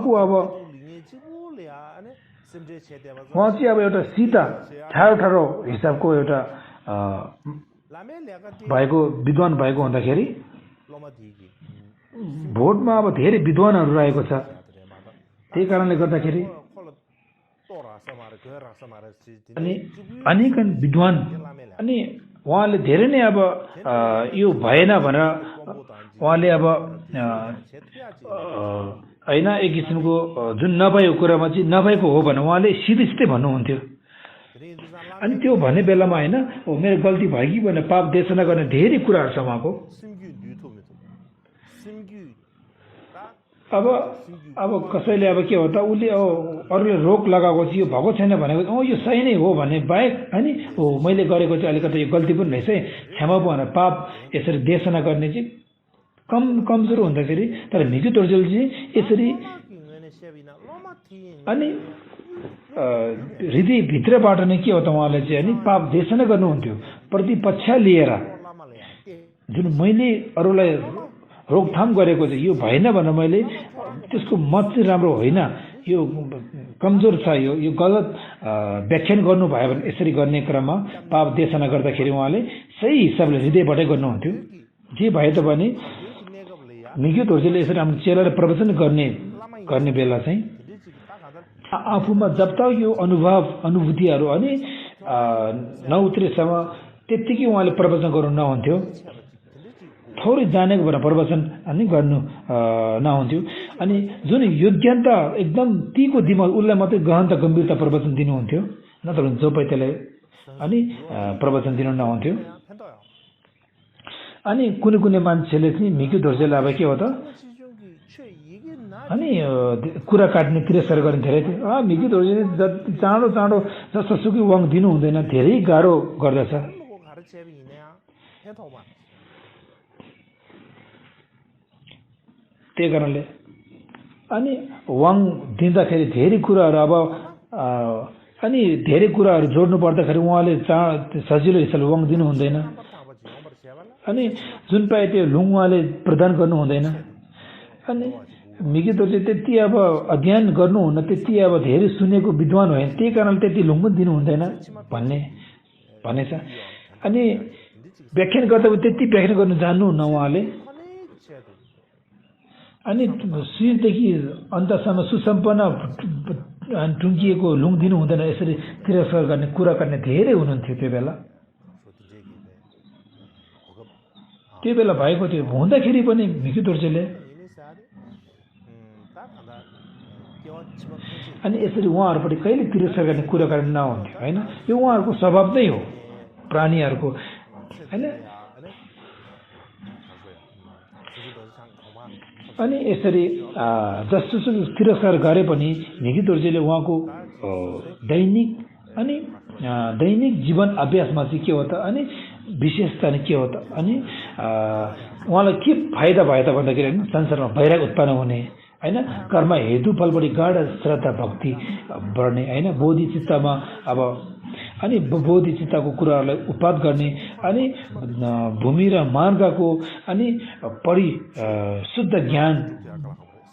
चाहिँ अब एउटा सिधा ठाडो हिसाबको एउटा भएको विद्वान भएको हुँदाखेरि भोटमा अब धेरै विद्वानहरू रहेको छ, त्यही कारणले गर्दाखेरि अनि अनेकन विद्वान अनि उहाँले धेरै नै अब यो भएन भनेर उहाँले अब होइन एक किसिमको जुन नभएको कुरामा चाहिँ नभएको हो भने उहाँले सिधै भन्नुहुन्थ्यो। अनि त्यो भन्ने बेलामा होइन मेरो गल्ती भयो कि भनेर पाप देशना गर्ने धेरै कुराहरू छ उहाँको। अब कसैले अब के हो त उसले अरूले रोक लगाएको चाहिँ यो भएको छैन भनेको यो सही नै हो भन्ने बाहेक अनि हो मैले गरेको चाहिँ अलिकति यो गल्ती पनि रहेछ है क्षमा भनेर पाप यसरी देशना गर्ने चाहिँ कमजोर हुँदाखेरि तर मिकी दोर्जेले चाहिँ यसरी अनि हृदयभित्रबाट नै के हो त उहाँले चाहिँ अनि पाप देशना गर्नुहुन्थ्यो प्रतिपक्ष लिएर, जुन मैले अरूलाई रोकथाम गरेको चाहिँ यो भएन भनेर मैले त्यसको मत चाहिँ राम्रो होइन, यो कमजोर छ, यो गलत व्याख्यान गर्नुभयो भने यसरी गर्ने क्रममा पाप देशना गर्दाखेरि उहाँले सही हिसाबले हृदयबाटै गर्नुहुन्थ्यो। जे भए तापनि मिकी दोर्जेले यसरी आफ्नो चेलालाई प्रवचन गर्ने बेला चाहिँ आफूमा जब तक यो अनुभूतिहरू अनि नउत्रेसम्म त्यत्तिकै उहाँले प्रवचन गर्नु नहुन्थ्यो, थोरै जानेको भएर प्रवचन अनि गर्नु नहुन्थ्यो। अनि जुन योग्यता एकदम तीको दिमाग उसलाई मात्रै गहनता गम्भीरता प्रवचन दिनुहुन्थ्यो, नत्र भने जो पाइ त्यसलाई अनि प्रवचन दिनु नहुन्थ्यो। अनि कुनै मान्छेले चाहिँ मिकी दोर्जेलाई अब के हो त अनि कुरा काट्ने तिरस्कार गर्ने धेरै थियो। मिकी दोर्जेले चाँडो जसोसुकै वाङ दिनु हुँदैन, धेरै गाह्रो गर्दछ। त्यही कारणले अनि वाङ दिँदाखेरि धेरै कुराहरू अब अनि धेरै कुराहरू जोड्नु पर्दाखेरि उहाँले सजिलो हिसाबले वाङ दिनु हुँदैन। अनि जुन पाए त्यो लुङ उहाँले प्रदान गर्नु हुँदैन। अनि मिकी दोर्जे त्यति अब अध्ययन गर्नुहुन्न, त्यति अब धेरै सुनेको विद्वान होइन, त्यही कारणले त्यति लुङ पनि दिनु हुँदैन भनेछ। अनि व्याख्यान गर्दा त्यति व्याख्यान गर्नु जान्नुहुन्न उहाँले। अनि सुरुदेखि अन्तसम्म सुसम्पन्न टुङ्गिएको लुङ दिनु हुँदैन, यसरी तिरस्कार गर्ने कुरा गर्ने धेरै हुनुहुन्थ्यो त्यो बेला भएको थियो। हुँदाखेरि पनि मिकी दोर्जेले अनि यसरी उहाँहरूपट्टि कहिले तिरस्कार गर्ने कुरा गर्ने नहुन्थ्यो होइन, यो उहाँहरूको स्वभाव नै हो प्राणीहरूको होइन। अनि यसरी जसोसुकै तिरस्कार गरे पनि मिगी दोर्जेले उहाँको दैनिक अनि दैनिक जीवन अभ्यासमा चाहिँ के हो त अनि विशेषता के हो त अनि उहाँलाई के फाइदा भयो त भन्दाखेरि संसारमा वैराग उत्पन्न हुने हैन कर्म हेतु फलबढी गाढ श्रद्धा भक्ति बढ्ने हैन बोधि चित्तमा अब अनि बोधि चित्तको कुराहरूलाई उत्पाद गर्ने अनि भूमि र मार्गको अनि परि शुद्ध ज्ञान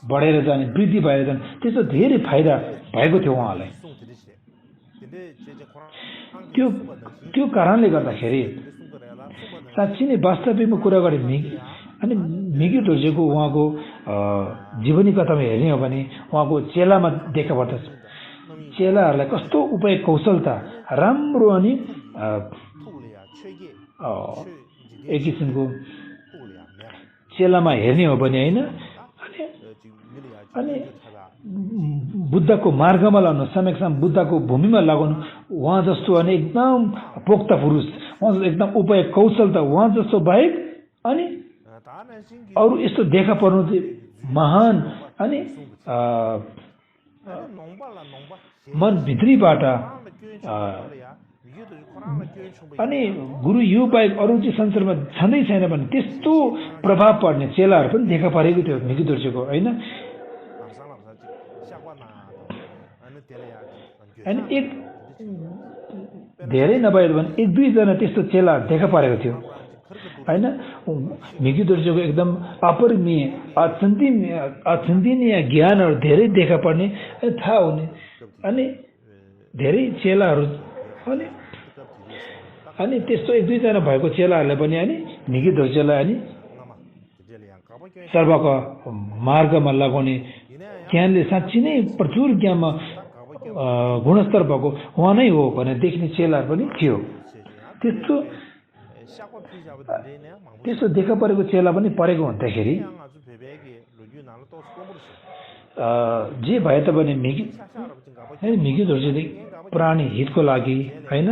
बढेर जाने वृद्धि भएर जाने त्यस्तो धेरै फाइदा भएको थियो उहाँलाई त्यो कारणले गर्दाखेरि साँच्चै नै वास्तविकमा कुरा गरे अनि मिगी दोर्जेको उहाँको जीवनी कथामा हेर्ने हो भने उहाँको चेलामा देखा पर्दछ चेलाहरूलाई कस्तो उपाय कौशलता राम्रो अनि एक किसिमको चेलामा हेर्ने हो भने होइन अनि बुद्धको मार्गमा लाउनु समयसम्म बुद्धको भूमिमा लगाउनु उहाँ जस्तो अनि एकदम पोख्त पुरुष उहाँ जस्तो एकदम उपाय कौशलता उहाँ जस्तो बाहेक अनि अरू यस्तो देखा पर्नु चाहिँ महान अनि मन भित्रीबाट अनि गुरु यो बाहेक अरू चाहिँ संसारमा छँदै छैन भने त्यस्तो प्रभाव पर्ने चेलाहरू पनि देखा परेको थियो मिगी दोर्जेको होइन अनि एक धेरै नभए भने एक दुईजना त्यस्तो चेला देखा परेको थियो होइन मिगी दोर्जेको एकदम अपरिमेय अचिन्तनीय ज्ञानहरू धेरै देखा पर्ने थाहा हुने अनि धेरै चेलाहरू अनि त्यस्तो एक दुईजना भएको चेलाहरूलाई पनि अनि मिगी दोर्जेलाई अनि सर्वको मार्गमा लगाउने ज्ञानले साँच्ची नै प्रचुर ज्ञानमा गुणस्तर भएको उहाँ नै हो भनेर देख्ने चेलाहरू पनि थियो त्यस्तो देखा परेको चेला पनि परेको हुँदाखेरि जे भए तापनि मिगी दोर्जेले प्राणी हितको लागि होइन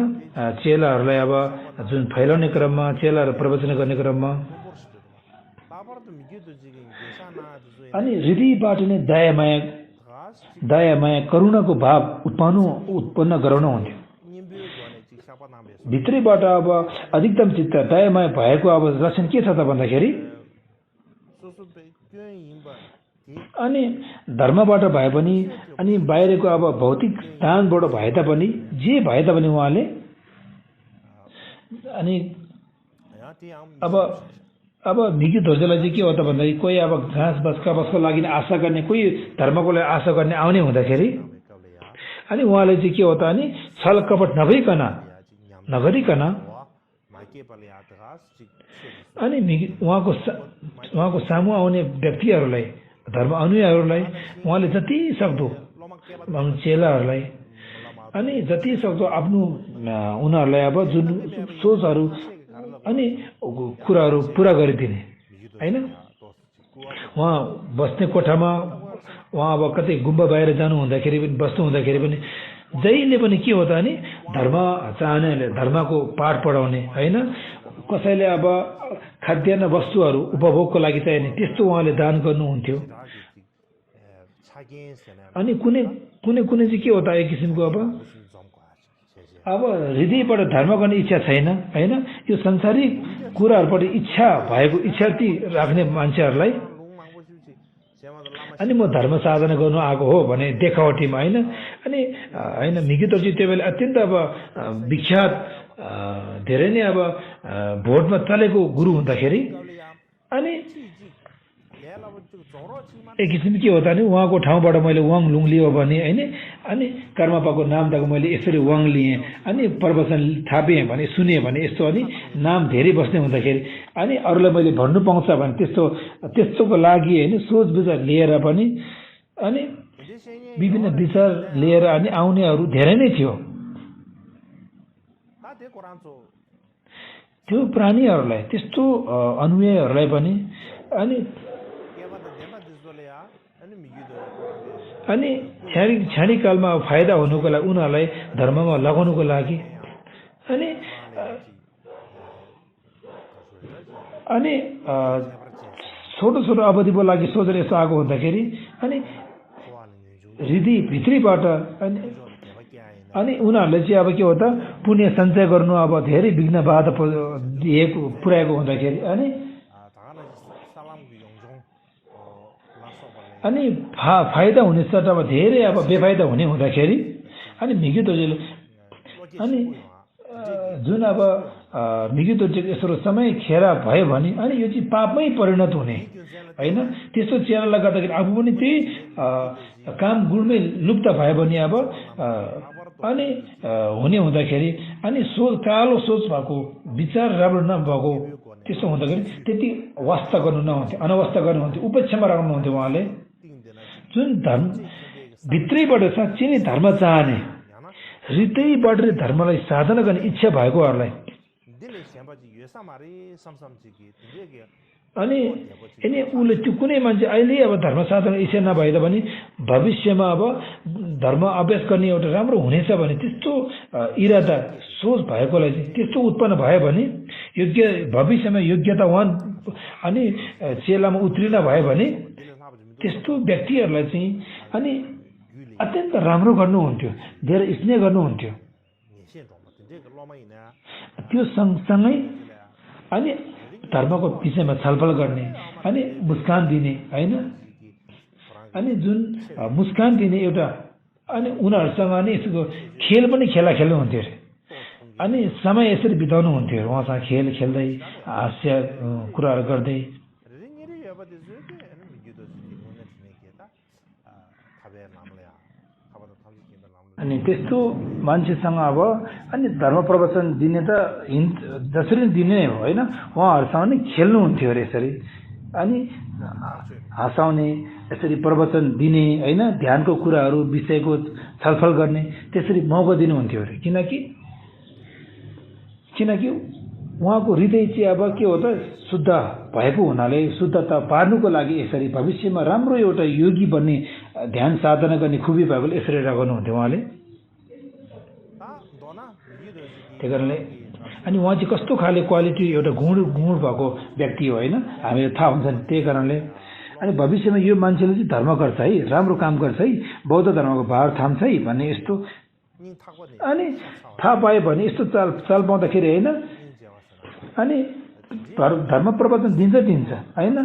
चेलाहरूलाई अब जुन फैलाउने क्रममा चेलाहरू प्रवचन गर्ने क्रममा अनि हृदयबाट नै दया माया करुणाको भाव उत्पन्न गराउन हुन्थ्यो भित्रैबाट अब अधिकतम चित्त दया माया भएको अब लक्षण के छ त भन्दाखेरि अनि धर्मबाट भए पनि अनि बाहिरको अब भौतिक स्थानबाट भए तापनि जे भए तापनि उहाँले अनि अब मिगी दोर्जेलाई चाहिँ के हो त भन्दाखेरि कोही अब घाँस बसको लागि आशा गर्ने कोही धर्मको लागि आशा गर्ने आउने हुँदाखेरि अनि उहाँले चाहिँ के हो त अनि छल कपट नगरिकन अनि उहाँको सामु आउने व्यक्तिहरूलाई धर्म अनुयायीहरूलाई उहाँले जति सक्दो चेलाहरूलाई अनि जति सक्दो आफ्नो उनीहरूलाई अब जुन सोचहरू अनि कुराहरू पुरा गरिदिने होइन उहाँ बस्ने कोठामा उहाँ अब कतै गुम्बा बाहिर जानु हुँदाखेरि पनि बस्नु हुँदाखेरि पनि जहिले पनि के हो त अनि धर्म चाहनेहरूले धर्मको पाठ पढाउने होइन कसैले अब खाद्यान्न वस्तुहरू उपभोगको लागि चाहिने त्यस्तो उहाँले दान गर्नुहुन्थ्यो अनि कुनै चाहिँ के हो त एक किसिमको अब हृदयबाट धर्म गर्ने इच्छा छैन होइन यो संसारिक कुराहरूपट्टि इच्छा भएको इच्छाति राख्ने मान्छेहरूलाई अनि म धर्म साधना गर्नु आएको हो भने देखावटीमा होइन अनि होइन मिगी दोर्जे त्यो बेला अत्यन्त अब विख्यात धेरै नै अब भोटमा चलेको गुरु हुँदाखेरि अनि एक किसिम के हो त नि उहाँको ठाउँबाट मैले वाङ लुङ लियो भने होइन अनि कर्मपाको नाम तक मैले यसरी वाङ लिएँ अनि प्रवचन थापेँ भने सुनेँ भने यस्तो अनि नाम धेरै बस्ने हुँदाखेरि अनि अरूलाई मैले भन्नु पाउँछ भने त्यस्तोको लागि होइन सोच विचार लिएर पनि अनि विभिन्न विचार लिएर अनि आउनेहरू धेरै नै थियो त्यो प्राणीहरूलाई त्यस्तो अनुयायीहरूलाई पनि अनि क्षणिककालमा फाइदा हुनुको लागि उनीहरूलाई धर्ममा लगाउनुको लागि अनि छोटो छोटो अवधिको लागि सोचेर यसो आएको हुँदाखेरि अनि हृदय भित्रीबाट अनि उनीहरूले चाहिँ अब के हो त पुण्य सञ्चय गर्नु अब धेरै विघ्न बाधा दिएको पुर्याएको हुँदाखेरि अनि फाइदा हुने सट्टा अब धेरै अब बेफाइदा हुने हुँदाखेरि अनि मिगी दोर्जेले अनि जुन अब मिगी दोर्जेको यसो समय खेर भयो भने अनि यो चाहिँ पापमै परिणत हुने होइन त्यस्तो चेलालाई गर्दाखेरि आफू पनि त्यही काम गुणमै लुप्त भयो भने अब अनि हुने हुँदाखेरि अनि कालो सोच भएको विचार राम्रो नभएको त्यस्तो हुँदाखेरि त्यति वास्ता गर्नु नहुन्थ्यो अनवस्था गर्नुहुन्थ्यो उपेक्षामा राख्नुहुन्थ्यो उहाँले जुन धर्म भित्रैबाट साँच्चै नै धर्म चाहने हृदयबाट धर्मलाई साधना गर्ने इच्छा भएकोहरूलाई अनि उसले त्यो कुनै मान्छे अहिले अब धर्म साधना इच्छा नभए पनि भविष्यमा अब धर्म अभ्यास गर्ने एउटा राम्रो हुनेछ भने त्यस्तो इरादा सोच भएकोलाई चाहिँ त्यस्तो उत्पन्न भयो भने योग्य भविष्यमा योग्यतावान अनि चेलामा उत्तीर्ण भयो भने त्यस्तो व्यक्तिहरूलाई चाहिँ अनि अत्यन्त राम्रो गर्नुहुन्थ्यो धेरै स्नेह गर्नुहुन्थ्यो त्यो सँगसँगै अनि धर्मको विषयमा छलफल गर्ने अनि मुस्कान दिने होइन अनि जुन मुस्कान दिने एउटा अनि उनीहरूसँग नि यसको खेल पनि खेल्नुहुन्थ्यो अरे अनि समय यसरी बिताउनु हुन्थ्यो उहाँसँग खेल खेल्दै हास्य कुराहरू गर्दै अनि त्यस्तो मान्छेसँग अब अनि धर्म प्रवचन दिने त जसरी दिने हो होइन उहाँहरूसँग नि खेल्नुहुन्थ्यो अरे यसरी अनि हँसाउने यसरी प्रवचन दिने होइन ध्यानको कुराहरू विषयको छलफल गर्ने त्यसरी मौका दिनुहुन्थ्यो अरे किनकि उहाँको हृदय चाहिँ अब के हो त शुद्ध भएको हुनाले शुद्धता पार्नुको लागि यसरी भविष्यमा राम्रो एउटा योगी बन्ने ध्यान साधना गर्ने खुबी भएकोले यसरी गर्नुहुन्थ्यो उहाँले त्यही कारणले अनि उहाँ चाहिँ कस्तो खाले क्वालिटी एउटा गुण भएको व्यक्ति हो होइन हामीलाई थाहा हुन्छ नि त्यही कारणले अनि भविष्यमा यो मान्छेले चाहिँ धर्म गर्छ है राम्रो काम गर्छ है बौद्ध धर्मको भार थाम्छ है भन्ने यस्तो अनि थाहा पायो भने यस्तो चाल पाउँदाखेरि होइन अनि धर्म प्रवचन दिन्छ होइन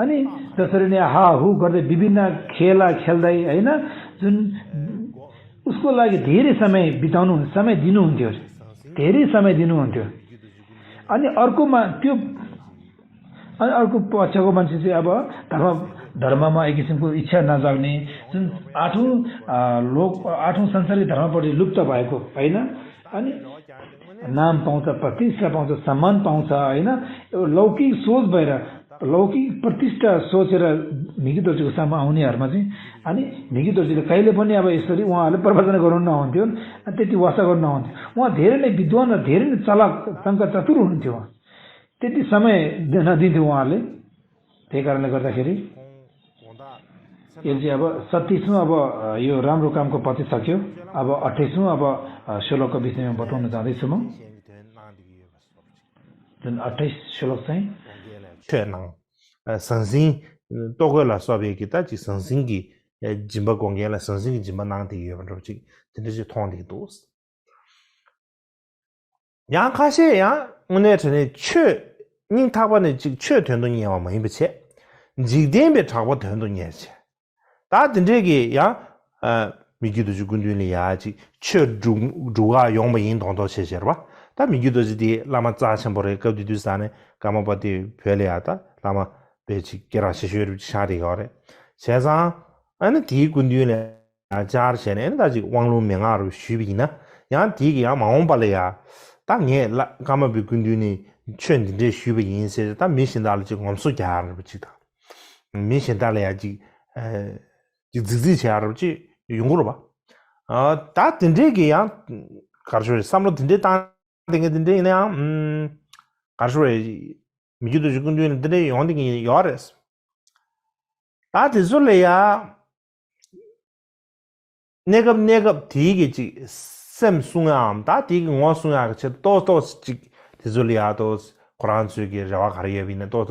अनि जसरी नै हाहु गर्दै विभिन्न खेला खेल्दै होइन जुन उसको लागि धेरै समय दिनुहुन्थ्यो धेरै समय दिनुहुन्थ्यो अनि अर्को पक्षको मान्छे चाहिँ अब धर्ममा एक किसिमको इच्छा नजाग्ने जुन आठौँ संसारिक धर्मपट्टि लुप्त भएको होइन अनि नाम पाउँछ प्रतिष्ठा पाउँछ सम्मान पाउँछ होइन लौकिक सोच भएर लौकिक प्रतिष्ठा सोचेर मिगी दोर्जेको सामु आउनेहरूमा चाहिँ अनि मिगी दोर्जेले कहिले पनि अब यसरी उहाँहरूले प्रवचन गर्नु नहुन्थ्यो अनि त्यति वास्ता गर्नु नहुन्थ्यो उहाँ धेरै नै विद्वान र धेरै नै चलाक चतुर हुनुहुन्थ्यो उहाँ त्यति समय नदिन्थ्यो उहाँहरूले त्यही कारणले गर्दाखेरि यो चाहिँ अब 37औं अब यो राम्रो कामको पत्ती सक्यो अब 28औं अब श्लोकको विषयमा बताउन जाँदैछु म जुन 28 श्लोक चाहिँ 确能神仙多个了说别个的就神仙的几么光眼了神仙的几么难的有不就真的是通的多是呀看些呀我那真的确人他把那这确团都年我没不切几点别差不团都年切大等这个呀米记都就跟队里呀就确主啊用不引导到些些吧但米记都是的那么早前不来搞的都啥呢干嘛把的漂亮的那么别去给他些学的下的搞的现在那第一跟队呢家的些呢那就网络名啊虚比呢然后第一个呀忙不来呀当年那干嘛被跟队呢全的这虚比因些但没想到了就我们说家了不知道没想到了呀就自己家了就用过了吧但等这个呀搞出来三楼等这当那个那样搞出来米就跟队呢这用的个要的是但这说来呀那个第一个就什送啊但第一个我送啊这多是这说来呀都是kuran suge rawa khariye bine to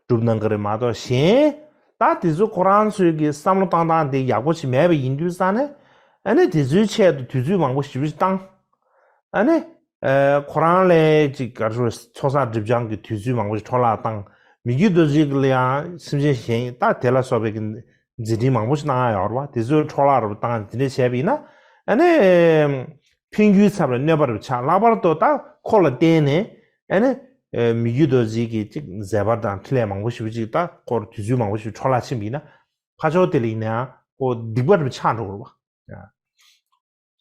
줍는 거를 마도 신 다디즈 코란 수기 삼로 땅땅데 야고치 매베 인두산에 아니 디즈체도 디즈 망고 싶지 땅 아니 코란레 지가르 초사 집장기 디즈 망고 초라 땅 미기도 지글이야 심지신 다 텔라소베긴 지디 망고 나야와 디즈 초라로 땅 디네 셰비나 아니 핑규 사브르 네버르 차 라바르도 다 콜라 데네 아니 미유도 지기 직 자바단 틀에 망고 싶지 다 거 뒤주 망고 싶 초라치미나 파조들이나 고 디버르 차로 봐. 야.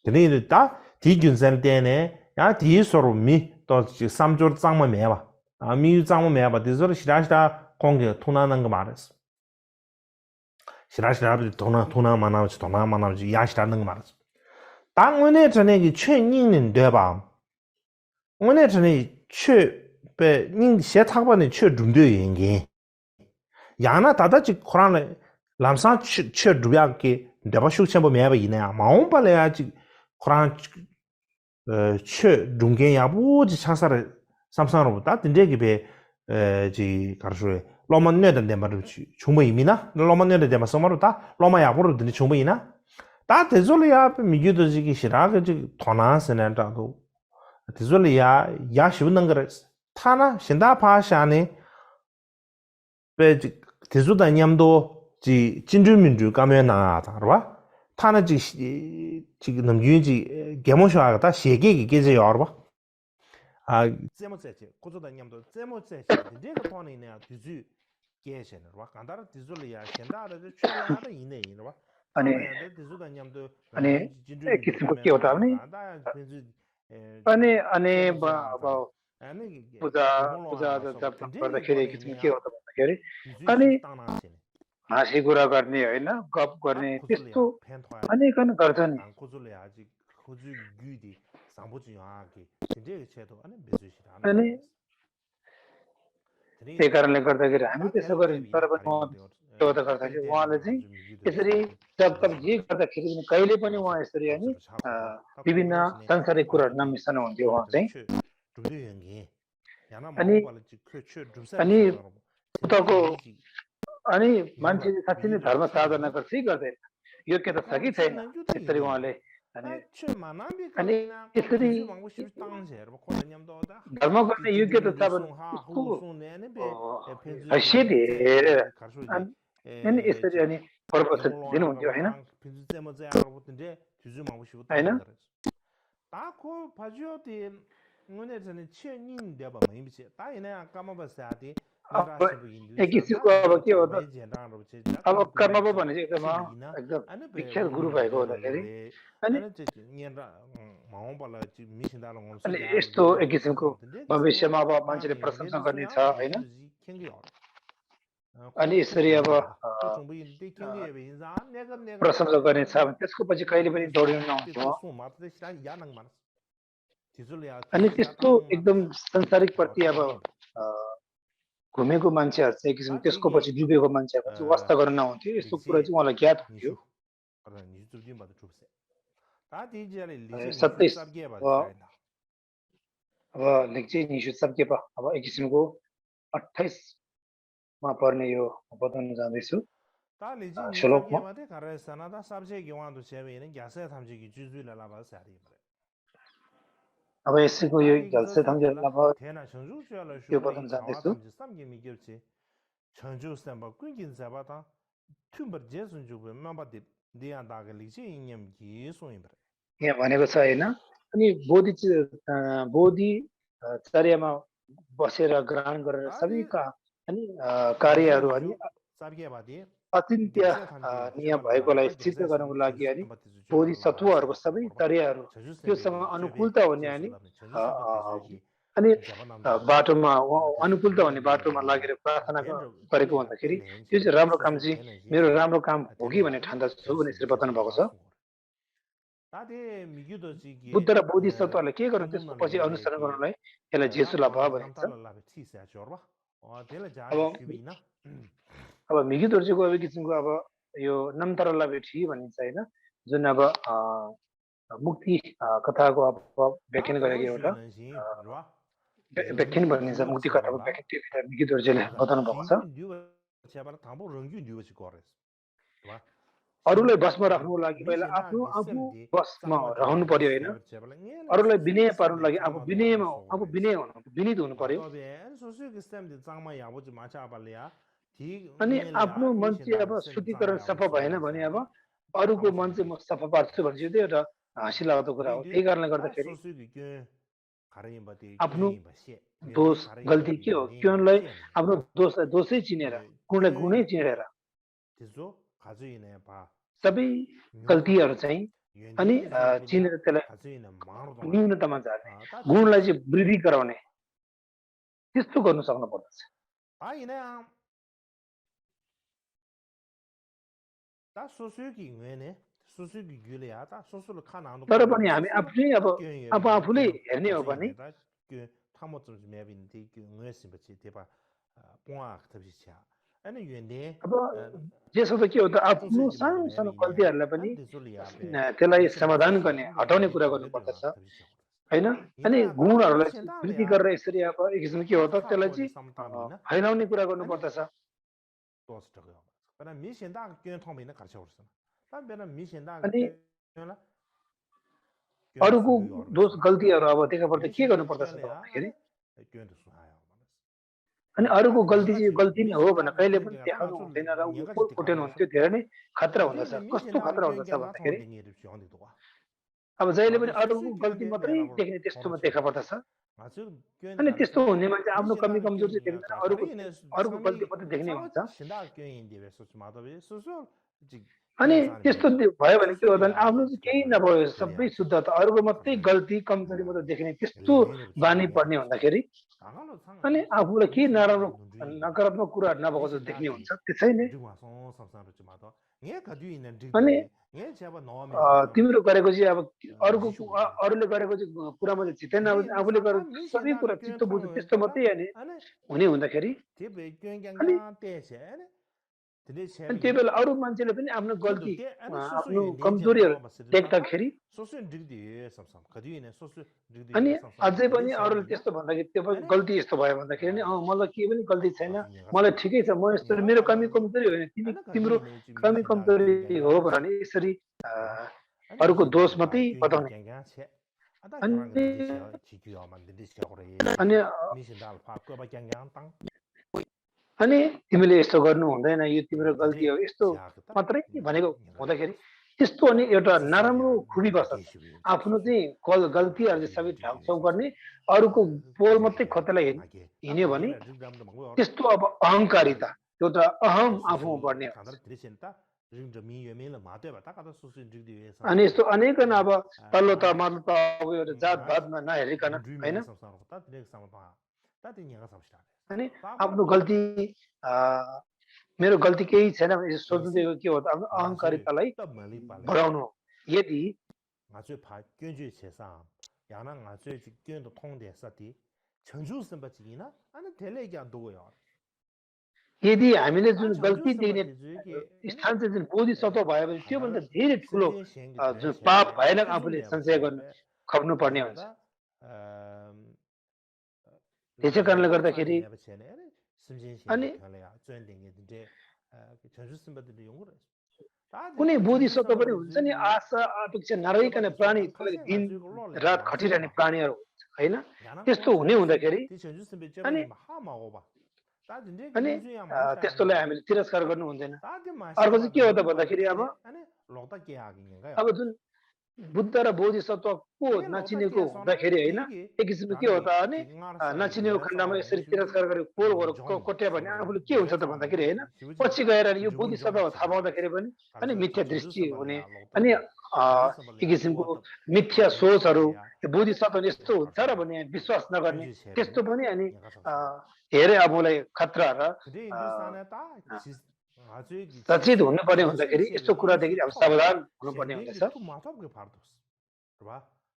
근데 다 디균선 때네 야 디서로 미또 삼조 장만 매봐. 아 미유 장만 매봐. 디서로 시라시다 공개 통하는 거 말했어. 시라시라도 통나 만나지 야시라는 거 말했어. 당원에 전에 최인인 돼봐. 원에 전에 최被ning写他把你去准对应给，伢那大家就可能嘞，南山去主要给，这把修钱不免不一呢，忙不来就可能去中间也不就长啥的，三三路，但真这个呗，就搞说，老么那的点嘛都去，穷不一米呢，老么那的点嘛什么都打，老么也不是的穷不一呢，但这种嘞呀，米就都这个是那个这个团南是呢，这都，这种嘞呀，也是不能个的。타나 신다파샤네 베 대주다 냠도 지 진주민주 가면 나다 알아 타나 지금 남유지 개모셔가 세계기 계제요 알아 아 제모세체 고조다 냠도 제모세체 이제가 토네냐 뒤주 계셔는 와 간다라 뒤줄이야 신다를 최야다 이네 알아 아니 대주다 냠도 아니 किस्म को क्या होता है अनि पूजा जब गर्दाखेरि किसिम के हो त भन्दाखेरि अनि हाँसी कुरा गर्ने हैन गफ गर्ने त्यस्तो अनेकन गर्छन् अनि त्यही कारणले गर्दाखेरि हामी त्यसो गरिन् तर पनि त्यो त गर्दाखेरि उहाँले चाहिँ यसरी जब तब जे गर्दाखेरि पनि कहिले पनि उहाँ यसरी अनि विभिन्न सांसारिक कुराहरू नमिसाउनु हुन्थ्यो उहाँ चाहिँ अनि उताको अनि मान्छेले साँच्चै नै धर्म साधना गर्छ कि गर्दैन योग्यता छ कि छैन यसरी उहाँले अनि यसरी धर्म गर्ने योग्यता छ भने हैसियत हेरेर अनि यसरी अनि प्रपोजल दिनुहुन्थ्यो होइन होइन एक किसिमको अब के हो त अब कर्मको भने चाहिँ एकदम विख्यात गुरु भएको हुँदाखेरि अनि यस्तो एक किसिमको भविष्यमा अब मान्छेले प्रशंसा गर्ने छ होइन अनि यसरी अब प्रशंसा गर्ने छ भने त्यसको पछि कहिले पनि दौडिनु नहुन्थ्यो अनि त्यस्तो एकदम संसारिक प्रति अब घुमेको मान्छेहरु चाहिँ एक किसिम त्यसको पछि डुबेको मान्छेहरु चाहिँ वास्ता गर्न नहुन्थ्यो यस्तो कुरा चाहिँ उहाँलाई ज्ञात हुन्थ्यो 27 अब लेख्चे निशु सबके अब एक किसिमको 28 मा पर्ने यो बताउन जाँदैछु श्लोकमा अब यसको यो जलसे थम्जे अब यो बताउन जाँदैछु यहाँ भनेको छ हैन अनि बोधि चर्यामा बसेर ग्रहण गरेर सबैका अनि कार्यहरू अनि अचिन्त्य नियम भएकोलाई सिद्ध गर्नको लागि अनि बोधिसत्वहरूको सबै चर्याहरू त्योसँग अनुकूलता हुने अनि बाटोमा अनुकूलता हुने बाटोमा लागेर प्रार्थना गरेको भन्दाखेरि त्यो चाहिँ राम्रो काम चाहिँ मेरो राम्रो काम हो कि भन्ने ठान्दछु भने यसरी बताउनु भएको छ बुद्ध र बोधिसत्वले के गर्नु त्यसपछि अनुसरण गर्नलाई यसलाई जेसुला भयो भनिन्छ अब मिगी दोर्जेको अब किसिमको अब यो नमतरला बेठी भनिन्छ हैन जुन अब मुक्ति कथाको अब व्याख्यान गरेको एउटा व्याख्यान भनिन्छ मुक्ति कथाको व्याख्या त्यो भित्र निकी दोर्जेले बताउनु भएको छ अरूलाई बसमा राख्नुको लागि पहिला आफ्नो आफू बसमा रहनु पर्यो हैन अरूलाई विनय पार्नुको लागि आफू विनय विनीत हुनु पर्यो अनि आफ्नो मन चाहिँ अब शुद्धिकरण सफा भएन भने अब अरूको मन चाहिँ म सफा पार्छु भने चाहिँ त्यो एउटा हाँसी लाग्दो कुरा हो त्यही कारणले गर्दाखेरि आफ्नो दोष गल्ती के हो क्योंलाई आफ्नो दोषलाई दोषै चिनेर गुणलाई गुणै चिनेर सबै गल्तीहरू चाहिँ अनि चिनेर त्यसलाई न्यूनतामा जाने गुणलाई चाहिँ वृद्धि गराउने त्यस्तो गर्नु सक्नु पर्दछ तर पनि हामी आफ्नै अब आफूले हेर्ने हो भने अब त्यसो त के हो त आफ्नो सानो सानो गल्तीहरूलाई पनि त्यसलाई समाधान गर्ने हटाउने कुरा गर्नुपर्दछ हैन अनि गुणहरूलाई वृद्धि गरेर यसरी अब एक किसिम के हो त त्यसलाई चाहिँ फैलाउने कुरा गर्नुपर्दछ अनि अरूको दोष गल्तीहरू अब देखा पर्दा के गर्नुपर्दछ भन्दाखेरि अनि अरूको गल्ती चाहिँ गल्ती नै हो भनेर कहिले पनि देखाउनु हुँदैन र उठेन भने त्यो धेरै नै खतरा हुँदछ कस्तो खतरा हुँदछ भन्दाखेरि अब जहिले पनि अरूको गल्ती मात्रै देख्ने त्यस्तोमा देखा पर्दछ अनि त्यस्तो हुने मान्छे आफ्नो कमी कमजोर चाहिँ देख्दैन अरूको गल्ती मात्रै देख्ने हुन्छ अनि त्यस्तो भयो भने के हो भने आफ्नो चाहिँ केही नभयो सबै शुद्ध त अरूको मात्रै गल्ती कमजोरी मात्रै देख्ने त्यस्तो बानी पर्ने हुँदाखेरि अनि आफूलाई केही नराम्रो नकारात्मक कुराहरू नभएको जस्तो देख्ने हुन्छ त्यसै नै अनि तिम्रो गरेको चाहिँ अब अरूले गरेको चाहिँ कुरामा चाहिँ चित्तै नबुझ्ने आफूले गरेको सबै कुरा चित्त बुझ्नु त्यस्तो मात्रै हुने हुँदाखेरि अनि त्यही बेला अरू मान्छेले पनि आफ्नो गल्ती आफ्नो कमजोरीहरू देख्दाखेरि अनि अझै पनि अरूले त्यस्तो भन्दाखेरि त्यो पनि गल्ती यस्तो भयो भन्दाखेरि नि मलाई केही पनि गल्ती छैन मलाई ठिकै छ म यस्तो मेरो कमी कमजोरी होइन तिम्रो कमी कमजोरी हो भने यसरी अरूको दोष मात्रै बताउने अनि तिमीले यस्तो गर्नु हुँदैन यो तिम्रो गल्ती हो यस्तो मात्रै भनेको हुँदाखेरि त्यस्तो अनि एउटा नराम्रो खुबी बस्छ आफ्नो चाहिँ गल्तीहरू चाहिँ सबै ठाउँछाउँ गर्ने अरूको पोल मात्रै खोतेलाई हिँड्यो भने त्यस्तो अब अहङ्कारिता एउटा अहम आफूमा बढ्ने अनि यस्तो अनेकन अब तल्लो त माथि त अब एउटा जात भातमा नहेरिकन होइन अनि आफ्नो गल्ती मेरो गल्ती केही छैन भने सोच्नु चाहिँ के हो त आफ्नो अहङ्कारितालाई बढाउनु हो यदि यदि हामीले जुन गल्ती देख्ने स्थान चाहिँ जुन बोधिसत्व भयो भने त्योभन्दा धेरै ठुलो जुन पाप भएन आफूले संशय गर्नु खप्नु पर्ने हुन्छ त्यसै कारणले गर्दाखेरि अनि कुनै बोधिसत्व पनि हुन्छ नि आशा अपेक्षा नरहिकन प्राणी दिन रात खटिरहने प्राणीहरू होइन त्यस्तो हुने हुँदाखेरि अनि त्यस्तोलाई हामीले तिरस्कार गर्नु हुँदैन अर्को चाहिँ के हो त भन्दाखेरि अब जुन बुद्ध र बोधिसत्व को नचिनेको हुँदाखेरि होइन एक किसिमको के हो त अनि नचिनेको खण्डमा यसरी तिरस्कार गरेर कोट्या भने आफूले के हुन्छ त भन्दाखेरि होइन पछि गएर यो बोधिसत्व थाहा पाउँदाखेरि पनि अनि मिथ्या दृष्टि हुने अनि एक किसिमको मिथ्या सोचहरू बोधिसत्व यस्तो हुन्छ र भने विश्वास नगर्ने त्यस्तो पनि अनि धेरै आफूलाई खतरा र सचेत हुनुपर्ने हुँदाखेरि यस्तो कुरादेखि अब सावधान हुनुपर्ने हुँदछ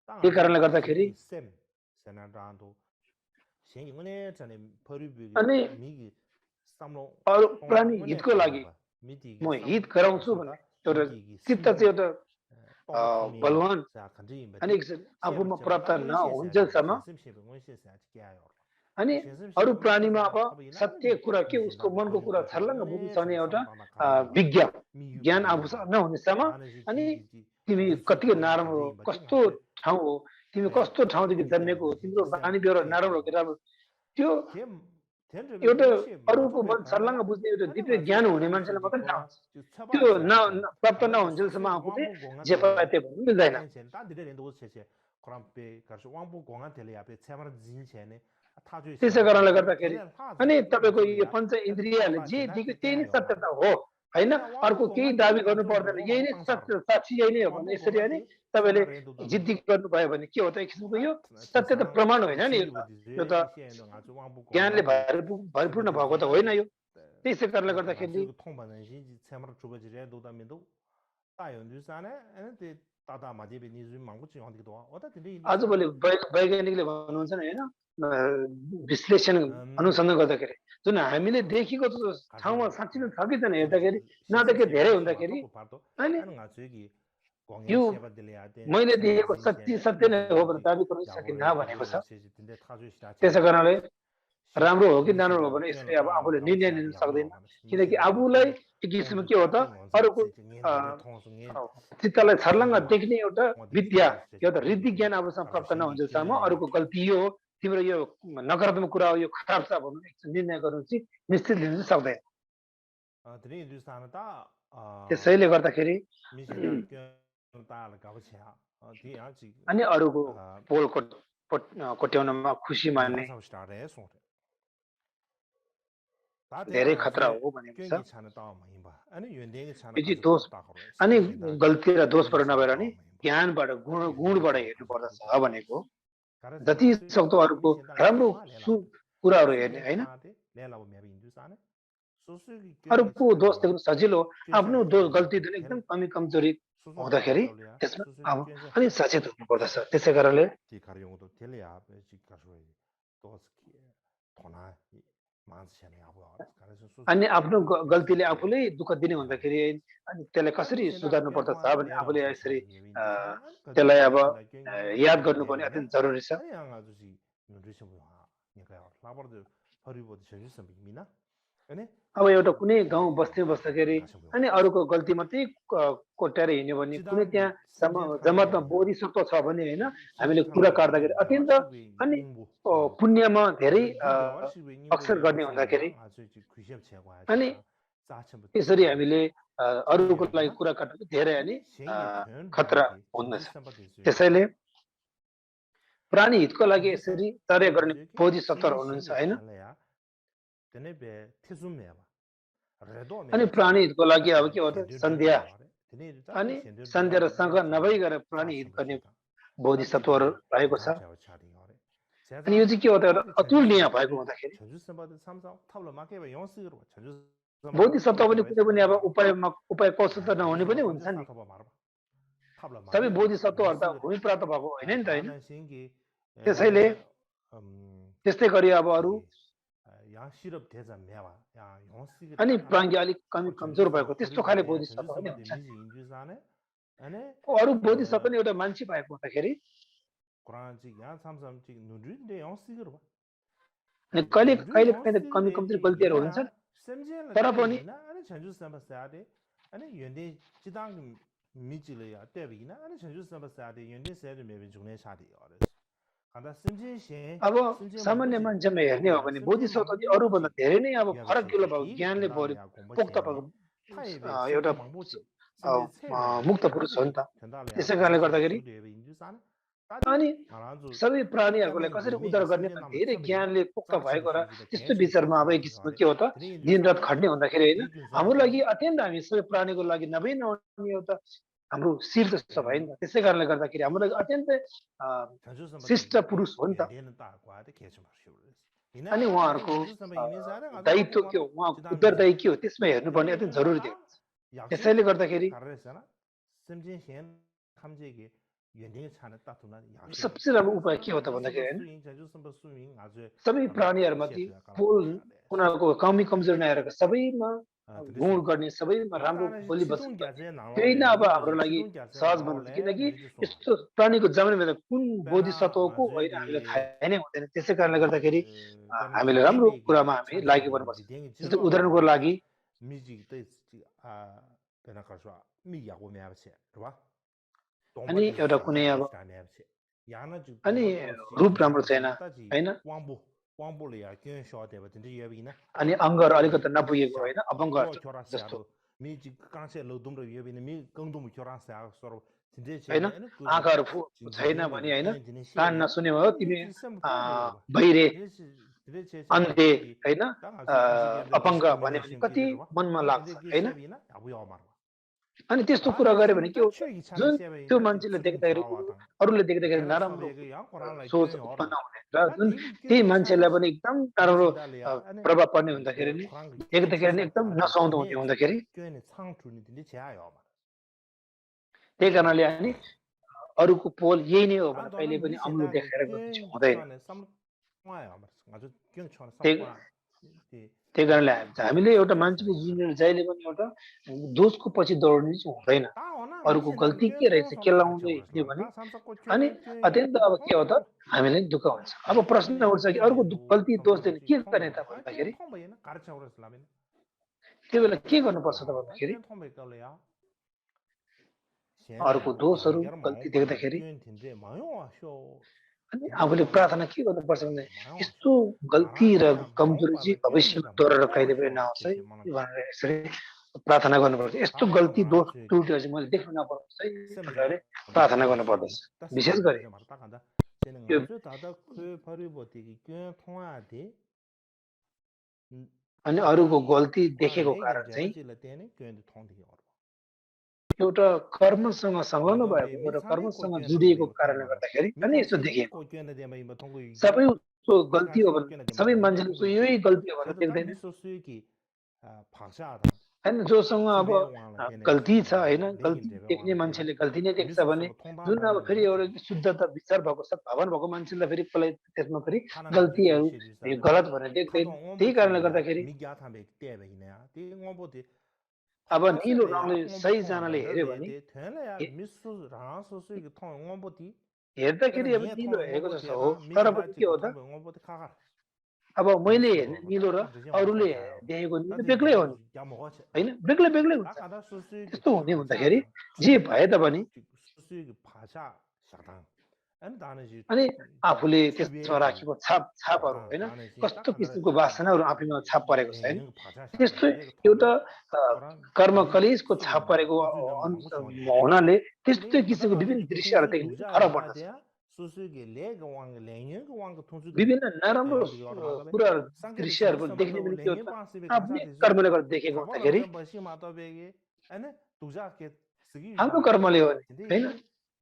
त्यही कारणले गर्दाखेरि अनि अरू प्राणी हितको लागि म हित गराउँछु भने एउटा चित्त चाहिँ एउटा बलवान अनि आफूमा प्राप्त नहुन्जेलसम्म अनि अरू प्राणीमा अब सत्य कुरा के उसको मनको कुरा छर्लङ्ग बुझिसक्ने एउटा विज्ञान ज्ञान आभूषण नहुनेसम्म अनि तिमी कति नराम्रो हो कस्तो ठाउँ हो तिमी कस्तो ठाउँदेखि जन्मेको हो तिम्रो बानी व्यवहार नराम्रो हो कि राम्रो त्यो एउटा अरूको मन छर्लङ्ग बुझ्ने एउटा दिव्य ज्ञान हुने मान्छेलाई मात्रै थाहा हुन्छ त्यो प्राप्त नहुन्जेलसम्म आफूले जे पाए त्यो भन्नु मिल्दैन त्यसै कारणले गर्दाखेरि अनि तपाईँको यो पञ्च इन्द्रियहरूले जे दिएको त्यही नै सत्यता हो होइन अर्को केही दाबी गर्नु पर्दैन यही नै सत्य साक्षी यही नै हो भने यसरी होइन तपाईँले जिद्दी गर्नुभयो भने के हो त एक किसिमको यो सत्य त प्रमाण होइन नि यो त ज्ञानले भरिपूर्ण भएको त होइन यो त्यसै कारणले गर्दाखेरि आजभोलि वैज्ञानिकले भन्नुहुन्छ नि होइन विश्लेषण अनुसन्धान गर्दाखेरि जुन हामीले देखेको ठाउँमा साँच्चै छ कि छैन हेर्दाखेरि नदेखे धेरै हुँदाखेरि होइन यो मैले देखेको सत्य नै हो भनेर दाबी गर्न सकिन्न भनेको छ त्यसै कारणले राम्रो हो कि नराम्रो हो भने यसरी अब आफूले निर्णय लिन सक्दैन किनकि आफूलाई एक किसिमको के हो त अरूको चित्तलाई छर्लङ्ग देख्ने एउटा विद्या एउटा रिद्धि ज्ञान आफूसँग प्राप्त नहुन्जेलसम्म अरूको गल्ती हो तिम्रो यो नकारात्मक कुरा हो यो खराब छ भन्नु निर्णय गर्नु चाहिँ निश्चित लिन सक्दैन त्यसैले गर्दाखेरि अनि अरूको पोल कोट्याउनमा खुसी मान्ने धेरै खतरा हो भनेको छ यो दोष अनि गल्ती र दोषबाट नभएर नि ज्ञानबाट गुणबाट हेर्नु पर्दछ भनेको जति सक्दो अरूको राम्रो कुराहरू हेर्ने होइन अरूको दोष देख्नु सजिलो आफ्नो दोष गल्ती देख्नु एकदम कमी कमजोरी हुँदाखेरि त्यसमा अनि सचेत हुनु पर्दछ त्यसै कारणले अनि आफ्नो गल्तीले आफूले दुःख दिने हुँदाखेरि अनि त्यसलाई कसरी सुधार्नु पर्दछ भने आफूले यसरी त्यसलाई अब याद गर्नुपर्ने अत्यन्त जरुरी छ अब एउटा कुनै गाउँ बस्तीमा बस्दाखेरि अनि अरूको गल्ती मात्रै कोट्याएर हिँड्यो भने कुनै त्यहाँ जमातमा बोधिसत्व छ भने होइन हामीले कुरा काट्दाखेरि अत्यन्त अनि पुण्यमा धेरै अक्षर गर्ने हुँदाखेरि अनि यसरी हामीले अरूको लागि कुरा काट्नु धेरै अनि खतरा हुँदछ त्यसैले प्राणी हितको लागि यसरी कार्य गर्ने बोधिसत्व हुनुहुन्छ होइन अनि प्राणी हितको लागि अब के हो त सन्ध्या अनि सन्ध्या र सँग नभइकन प्राणी हित गर्ने बोधिसत्वहरू रहेको छ अनि यो चाहिँ के हो त एउटा अतुलनीय भएको हुँदाखेरि बोधिसत्व पनि कुनै पनि अब उपाय कौशल त नहुने पनि हुन्छ नि सबै बोधिसत्वहरू त भूमि प्राप्त भएको होइन नि त होइन त्यसैले त्यस्तै गरी अब अरू अनि प्राज्ञ अलिक कमजोर भएको त्यस्तो खाले बोधिसत्व पनि हुन्छ अरू बोधिसत्व पनि एउटा मान्छे भएको हुँदाखेरि कहिले कहिले कमी कमजोर गल्तीहरू हुन्छ तर पनि अब सामान्य मान्छेमा हेर्ने हो भने बोधिसत्व अरूभन्दा धेरै नै अब फरकिलो भएको ज्ञानले पोख्त भएको एउटा मुक्त पुरुष हो नि त त्यसै कारणले गर्दाखेरि अनि सबै प्राणीहरूको लागि कसरी उद्धार गर्ने धेरै ज्ञानले पोख्त भएको र त्यस्तो विचारमा अब एक किसिमको के हो त दिनरात खट्ने हुँदाखेरि होइन हाम्रो लागि अत्यन्त हामी सबै प्राणीको लागि नभई नहुने एउटा हाम्रो शिर जस्तो भयो नि त त्यसै कारणले गर्दाखेरि हाम्रो लागि अत्यन्तै शिष्ट पुरुष हो नि त अनि उहाँहरूको दायित्व के हो उहाँको उत्तरदायी के हो त्यसमा हेर्नुपर्ने अत्यन्त जरुरी थियो त्यसैले गर्दाखेरि सबसे राम्रो उपाय के हो त भन्दाखेरि सबै प्राणीहरूमध्ये उनीहरूको कमी कमजोरी नहेरेर सबैमा गुण गर्ने सबैमा राम्रो बोली बस्नु त्यही नै अब हाम्रो लागि सहज बनाउँछ किनकि यस्तो प्राणीको जन्ममा कुन बोधिसत्वको होइन हामीले थाहा नै हुँदैन त्यसै कारणले गर्दाखेरि हामीले राम्रो कुरामा हामी लागि पर्नुपर्छ जस्तै उदाहरणको लागि अनि एउटा कुनै अब अनि रूप राम्रो छैन होइन अनि अङ्गहरू अलिकति नपुगेको होइन अभङ्ग जस्तो होइन आँखाहरू छैन भने होइन कान नसुने भयो तिमी बहिरे अन्धे होइन अपङ्ग भन्यो भने कति मनमा लाग्छ होइन अनि त्यस्तो कुरा गर्यो भने के हुन्छ जुन त्यो मान्छेले देख्दाखेरि अरूले देख्दाखेरि नराम्रो सोच उत्पन्न हुने र जुन त्यही मान्छेलाई पनि एकदम नराम्रो प्रभाव पर्ने हुँदाखेरि नि देख्दाखेरि नि एकदम नसाउँदो हुने हुँदाखेरि त्यही कारणले अनि अरूको पोल यही नै हो भने कहिले पनि अम्लो देखाएर हुँदैन त्यही कारणले हामीले एउटा मान्छेको जीवनमा जहिले पनि एउटा दोषको पछि दौड्ने चाहिँ हुँदैन अरूको गल्ती के रहेछ के लाउँदै हिँड्यो भने अनि अत्यन्त अब के हो त हामीलाई दुःख हुन्छ अब प्रश्न उठ्छ कि अरूको गल्ती दोष दिने के गर्ने त भन्दाखेरि त्यो बेला के गर्नुपर्छ त भन्दाखेरि अरूको दोषहरू गल्ती देख्दाखेरि अनि आफूले प्रार्थना के गर्नुपर्छ भने यस्तो गल्ती र कमजोरी चाहिँ भविष्यमा दोहोऱ्याएर कहिले पनि नआउँछ है भनेर यसरी प्रार्थना गर्नुपर्छ यस्तो गल्ती दोष त्रुटिहरू चाहिँ मैले देख्नु नपर्छ है भनेर प्रार्थना गर्नुपर्दछ विशेष गरी अनि अरूको गल्ती देखेको कारण चाहिँ एउटा कर्मसँग संलग्न भएको एउटा कर्मसँग जोडिएको कारणले गर्दाखेरि अनि यस्तो देखिएको सबै उसको गल्ती हो भने सबै मान्छेले यही गल्ती हो भनेर देख्दैन होइन जोसँग अब गल्ती छ होइन गल्ती देख्ने मान्छेले गल्ती नै देख्छ भने जुन अब फेरि एउटा शुद्धता विचार भएको सद्भावन भएको मान्छेलाई फेरि कसलाई त्यसमा फेरि गल्तीहरू गलत भनेर देख्दैन त्यही कारणले गर्दाखेरि अब निलो रङले सही जनाले हेऱ्यो भने हेर्दाखेरि अब निलो हेरेको जस्तो हो तर पनि के हो त अब मैले हेर्ने निलो र अरूले देखेको निलो बेग्लै हो नि होइन बेग्लै बेग्लै हुन्छ त्यस्तो हुने हुँदाखेरि जे भए तापनि अनि आफूले त्यसमा राखेको छापहरू होइन कस्तो किसिमको वासनाहरू आफूमा छाप परेको छ होइन त्यस्तो एउटा कर्म कलेजको छाप परेको हुनाले त्यस्तै किसिमको विभिन्न दृश्यहरू देख्ने फरक पर्दछ विभिन्न नराम्रो कुराहरू दृश्यहरू देख्ने पनि के हुन्छ आफ्नै कर्मले गर्दा देखेको हुँदाखेरि हाम्रो कर्मले हो होइन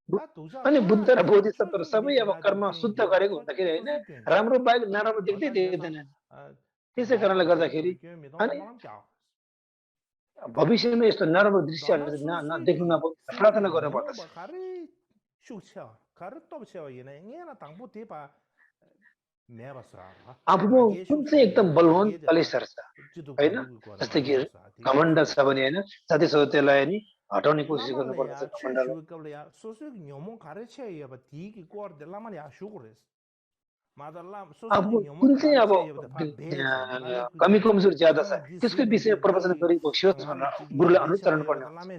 अनि बुद्ध र बोधिसत्वहरू सबै अब कर्म शुद्ध गरेको हुँदाखेरि होइन राम्रो बाहेक नराम्रो देख्दै देख्दैनन् त्यसै कारणले गर्दाखेरि अनि भविष्यमा यस्तो नराम्रो दृश्यहरू नदेख्नु नपाउँ प्रार्थना गर्नु पर्दछ आफूमा कुन चाहिँ एकदम बलवान कलेशहरू छ होइन जस्तै कि घमण्ड छ भने होइन जति सक्दो त्यसलाई नि हटाउने कोसिस गर्नुपर्दछ अब कुन चाहिँ अब कमी कमजोर ज्यादा छ त्यसकै विषय प्रवचन गरेको होस् भनेर गुरुलाई अनुसरण पर्ने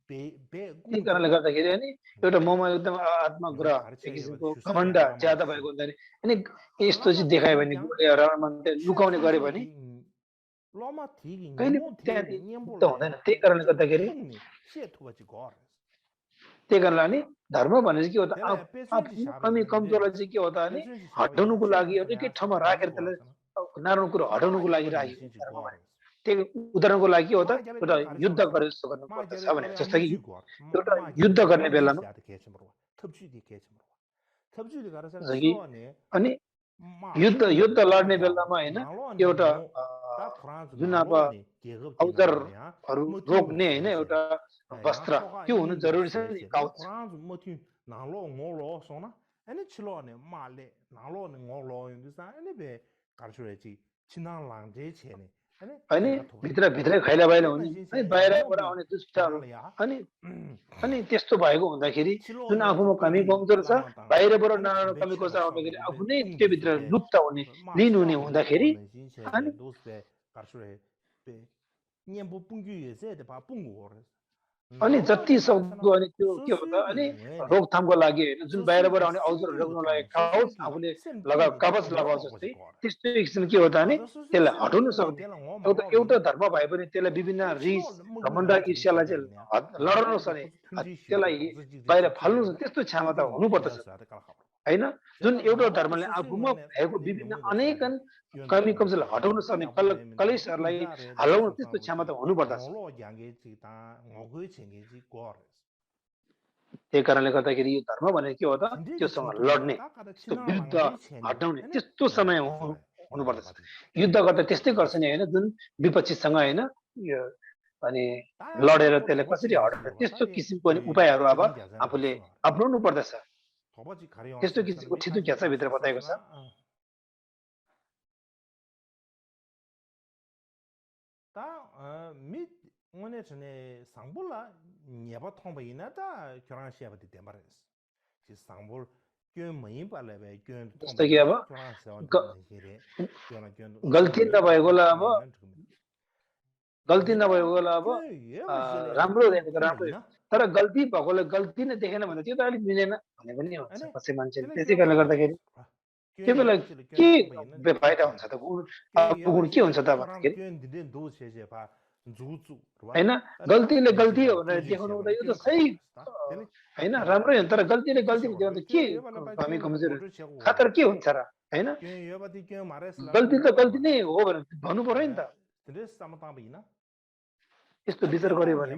त्यही कारणले गर्दाखेरि अनि एउटा ममा एकदम आत्मग्रह एक किसिमको घमण्ड ज्यादा भएको हुँदाखेरि अनि यस्तो चाहिँ देखायो भने गुरुले लुकाउने गर्यो भने कहिले हुँदैन त्यही कारणले गर्दाखेरि त्यही कारणले अनि धर्म भने चाहिँ के हो त आफ्नो कमी कमजोरलाई चाहिँ के हो त भने हटाउनुको लागि एकै ठाउँमा राखेर त्यसलाई नराम्रो कुरो हटाउनुको लागि राखेको धर्म भने त्यही उदाहरणको लागि के हो त एउटा युद्ध गरे जस्तो गर्नु पर्दछ भने जस्तो कि एउटा युद्ध गर्ने बेलामा अनि युद्ध लड्ने बेलामा होइन एउटा जुन अब औजारहरू रोक्ने होइन एउटा वस्त्र त्यो हुनु जरुरी छ नि काउच अनि भित्रै खैला बाहिला हुने अनि बाहिरबाट आउने दुष्टहरू अनि अनि त्यस्तो भएको हुँदाखेरि जुन आफूमा कमी कमजोर छ बाहिरबाट नराम्रो कमी कसो आउँदाखेरि आफू नै त्यो भित्र लुप्त हुने लिन हुने हुँदाखेरि अनि अनि जति सक्दो अनि त्यो के हो त अनि रोकथामको लागि होइन जुन बाहिरबाट आउने औजारहरू रोक्नको लागि खाओस् आफूले कवच लगाओ जस्तै त्यस्तो किसिम के हो त अनि त्यसलाई हटाउन सक्ने एउटा धर्म भए पनि त्यसलाई विभिन्न रिस घमण्ड ईर्ष्यालाई चाहिँ लडाउन सक्ने त्यसलाई बाहिर फाल्नु त्यस्तो क्षमता हुनुपर्दछ होइन जुन एउटा धर्मले आफूमा भएको विभिन्न अनेकन कमी कमजोरलाई हटाउन सक्ने कलेशहरूलाई हल्लाउन त्यस्तो क्षमता हुनुपर्दछ त्यही कारणले गर्दाखेरि यो धर्म भनेको के हो त त्योसँग लड्ने त्यो विरुद्ध हटाउने त्यस्तो समय हुनुपर्दछ युद्ध गर्दा त्यस्तै गर्छ नि होइन जुन विपक्षीसँग होइन अनि लडेर त्यसलाई कसरी हटाउने त्यस्तो किसिमको अनि उपायहरू अब आफूले अपनाउनु पर्दछ त्यस्तो किसिमको छिटो भित्र बताएको छ 오늘 전에 상불라 녀바 통바이나 다 교란시아버디 데마레스 지 상불 क्यों मही पाले भाई क्यों जस्तो कि अब गल्ती नभएकोलाई अब गल्ती नभएकोलाई अब राम्रो राम्रो तर गल्ती भएकोलाई गल्ती नै देखेन भने त्यो त अलिक मिलेन भन्ने पनि हुन्छ कसै मान्छेले त्यसै कारणले गर्दाखेरि त्यो बेला के बेफाइदा हुन्छ त गुण के हुन्छ त भन्दाखेरि हैन गल्तीले गल्ती हो भनेर देखाउनु हुँदा यो त सही हैन राम्रै हो तर गल्तीले गल्ती देखाउँदा के कमी कमजोर खतर के हुन्छ र हैन गल्ती त गल्ती नै हो भनेर भन्नु पर्यो नि त यस्तो विचार गर्यो भने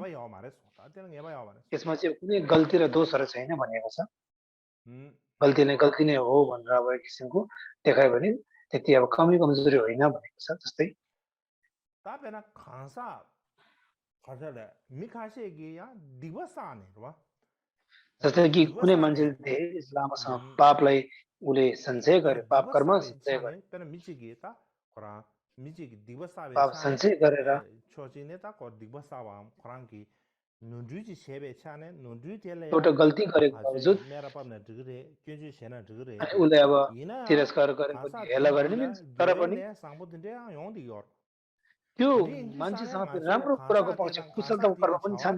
यसमा चाहिँ कुनै गल्ती र दोषहरू छैन भनेको छ गल्ती नै हो भनेर अब एक किसिमको देखायो भने त्यति अब कमी कमजोरी होइन भनेको छ जस्तै तापेना खासा खर्चले मिखासेगी या दिवसाने र जस्तै कि कुनै मान्छेले धेरै लामोसँग पापलाई उले सञ्चय गरे पाप कर्म सञ्चय गरे पेन मिचिगी ता खरा मिचिगी दिवसावे पाप सञ्चय गरेर छोचिने ता को दिवसावा खरांकी नुजुजी सेबे छाने नुजुतेले एउटा गल्ती गरेको बावजुद मेरा पापने दिगरे क्युजु सेना दिगरे उले अब तिरस्कार गरेको हेला गर्ने मिन्स तर पनि सांबुदिने योंदि yor त्यो मान्छेसँग राम्रो कुराको पक्ष कुशलताको कर्म पनि छन्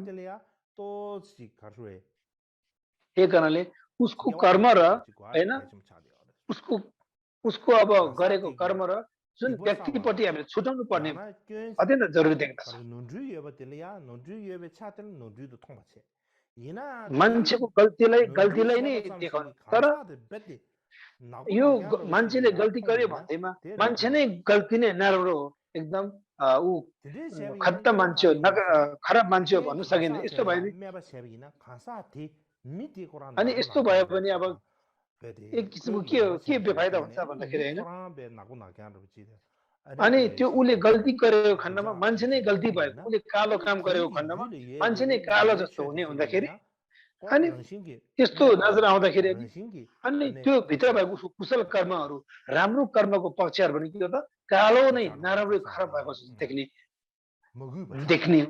त्यही कारणले उसको कर्म र हैन उसको अब गरेको कर्म र जुन व्यक्तिपट्टि हामीले छुटाउनु पर्ने अत्यन्त जरुरी देख्दछ मान्छेको गल्तीलाई नै देखाउने तर यो मान्छेले गल्ती गर्यो भन्दैमा मान्छे नै गल्ती नै नराम्रो हो एकदम ऊ खत्ता मान्छे हो खराब मान्छे हो भन्नु सकिँदैन यस्तो भयो अनि यस्तो भयो भने अब एक किसिमको के बेफाइदा हुन्छ भन्दाखेरि हैन अनि त्यो उले गल्ती गरेको खण्डमा मान्छे नै गल्ती भएको उले कालो काम गरेको खण्डमा मान्छे नै कालो जस्तो हुने हुँदाखेरि अनि त्यस्तो नजर आउँदाखेरि अनि त्यो भित्र भएको कुशल कर्महरू राम्रो कर्मको पक्षहरू भने के हो त कालो नै नराम्रो खराब भएको देख्ने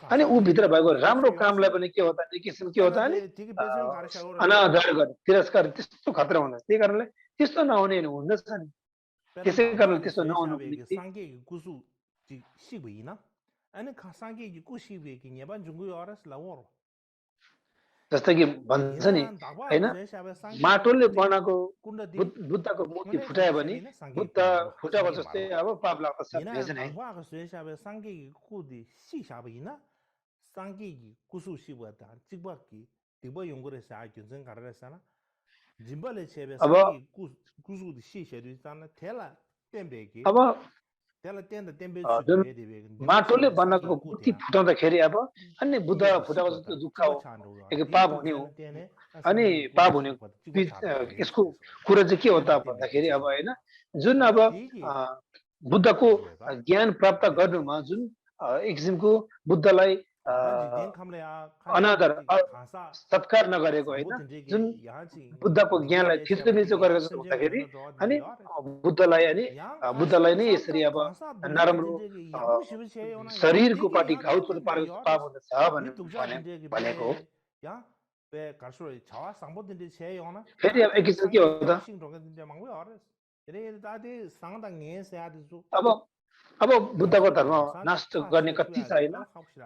अनि ऊ भित्र भएको राम्रो कामलाई पनि के हो त एक किसिम के हो त अनि अनादर गर्ने तिरस्कार त्यस्तो खतरा हुन्छ त्यही कारणले त्यस्तो नहुने हुँदछ नि त्यसै कारणले त्यस्तो नहुनु जस्तै कि भन्छ नि हैन माटोले बनाएको बुद्धको मूर्ति फुटायो भने बुद्ध फुटाएको जस्तै अब पाप लाग्दछ भन्छ नि अब जुन माटोले बनाएको मूर्ति फुटाउँदाखेरि अब अनि बुद्ध फुटाएको जस्तो दुःख हो एक पाप हुने हो अनि पाप हुने यसको कुरा चाहिँ के हो त भन्दाखेरि अब हैन जुन अब बुद्धको ज्ञान प्राप्त गर्नुमा जुन एक किसिमको बुद्धलाई अनादर सत्कार नगरेको होइन जुन बुद्धको ज्ञानलाई थिचोमिचो गरेको जस्तो हुँदाखेरि अनि बुद्धलाई नै यसरी अब नराम्रो शरीरको पाटी घाउचोट पारेको पाप हुँदछ भनेको हो फेरि अब एक किसिम के हो त अब बुद्धको धर्म नष्ट गर्ने कति छ होइन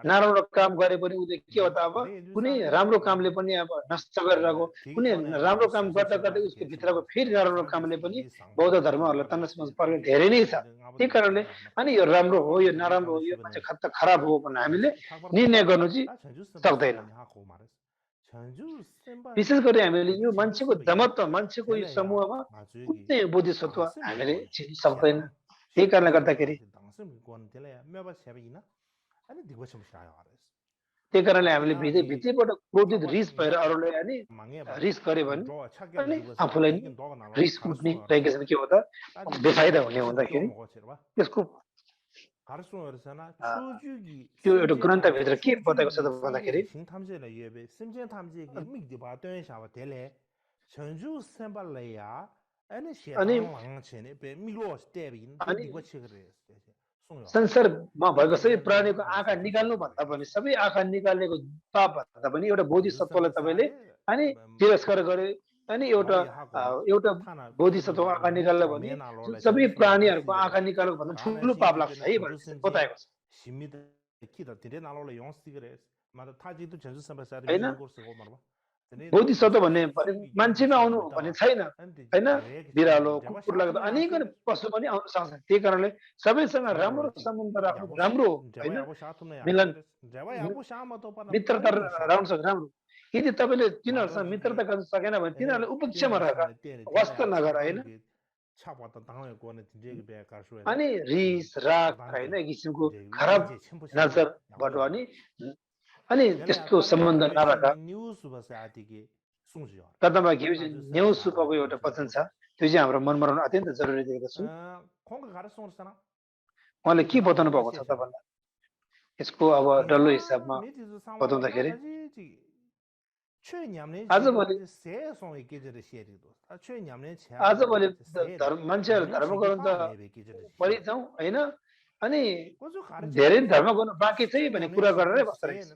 नराम्रो काम गरे पनि उसले के हो त अब कुनै राम्रो कामले पनि अब नष्ट गरिरहेको कुनै राम्रो काम गर्दा गर्दै उसको भित्रको फेरि नराम्रो कामले पनि बौद्ध धर्महरूलाई तनसमस पार्ने धेरै नै छ त्यही कारणले अनि यो राम्रो हो यो नराम्रो हो यो मान्छे खराब हो भनेर हामीले निर्णय गर्नु चाहिँ सक्दैन विशेष गरी हामीले यो मान्छेको जमत्व मान्छेको यो समूहमा कुनै बोधिसत्व हामीले चिन्न सक्दैन त्यही कारणले गर्दाखेरि त्यही कारणले हामीले भित्रैबाट क्रोधित रिस भएर अरूलाई अनि रिस गऱ्यो भने अनि आफूलाई रिस उठ्ने रहेको के हो त बेफाइदा हुने हुँदाखेरि त्यसको त्यो एउटा ग्रन्थभित्र के बताएको छ त भन्दाखेरि संसारमा भएको सबै प्राणीको आँखा निकाल्नु भन्दा पनि सबै आँखा निकाल्नेको पाप भन्दा पनि एउटा बोधिसत्वलाई तपाईँले अनि तिरस्कार गरे अनि एउटा बोधिसत्व आँखा निकाल्यो भने सबै प्राणीहरूको आँखा निकाल्नु भन्दा ठुलो पाप लाग्छ है भनेर बताएको छ होइन बोधिसत्व भन्ने मान्छेमा आउनु भन्ने छैन होइन बिरालो कुकुर लाग्दा अनेक पशु पनि आउन सक्छ त्यही कारणले सबैसँग राम्रो सम्बन्ध राख्नु राम्रो हो होइन मिलन मित्रता राख्नु सक्छ राम्रो यदि तपाईँले तिनीहरूसँग मित्रता गर्न सकेन भने तिनीहरूले उपेक्षामा राख वास्त नगर होइन अनि रिस राग होइन एक किसिमको खराब नजरबाट अनि त्यस्तो सम्बन्ध नराख कदममा घिउ न्यौ सुपको एउटा वचन छ त्यो चाहिँ हाम्रो मनमा रहनु अत्यन्त जरुरी देखेको छु उहाँले के बताउनु भएको छ तपाईँलाई यसको अब डल्लो हिसाबमा बताउँदाखेरि आजभोलि मान्छेहरू धर्म गर्नु त परि जाउँ होइन अनि धेरै धर्म गर्नु बाँकी छ भने कुरा गरेरै बस्दो रहेछ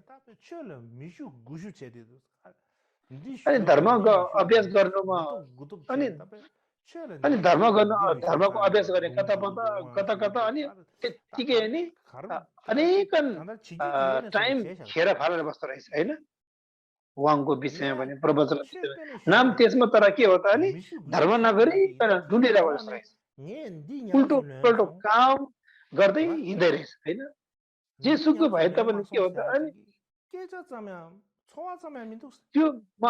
अनि धर्मको अभ्यास गर्नुमा अनि धर्मको अभ्यास गर्ने कता कता अनि त्यतिकै नि अनेकन टाइम खेर फालेर बस्दो रहेछ होइन उहाँको विषयमा भने प्रवचन नाम त्यसमा तर के हो त अनि धर्म नगरिकन डुलिरहेको जस्तो रहेछ उल्टो पल्टो काम गर्दै हिँड्दै रहेछ होइन जे सुख भए तापनि के हो त अनि त्यो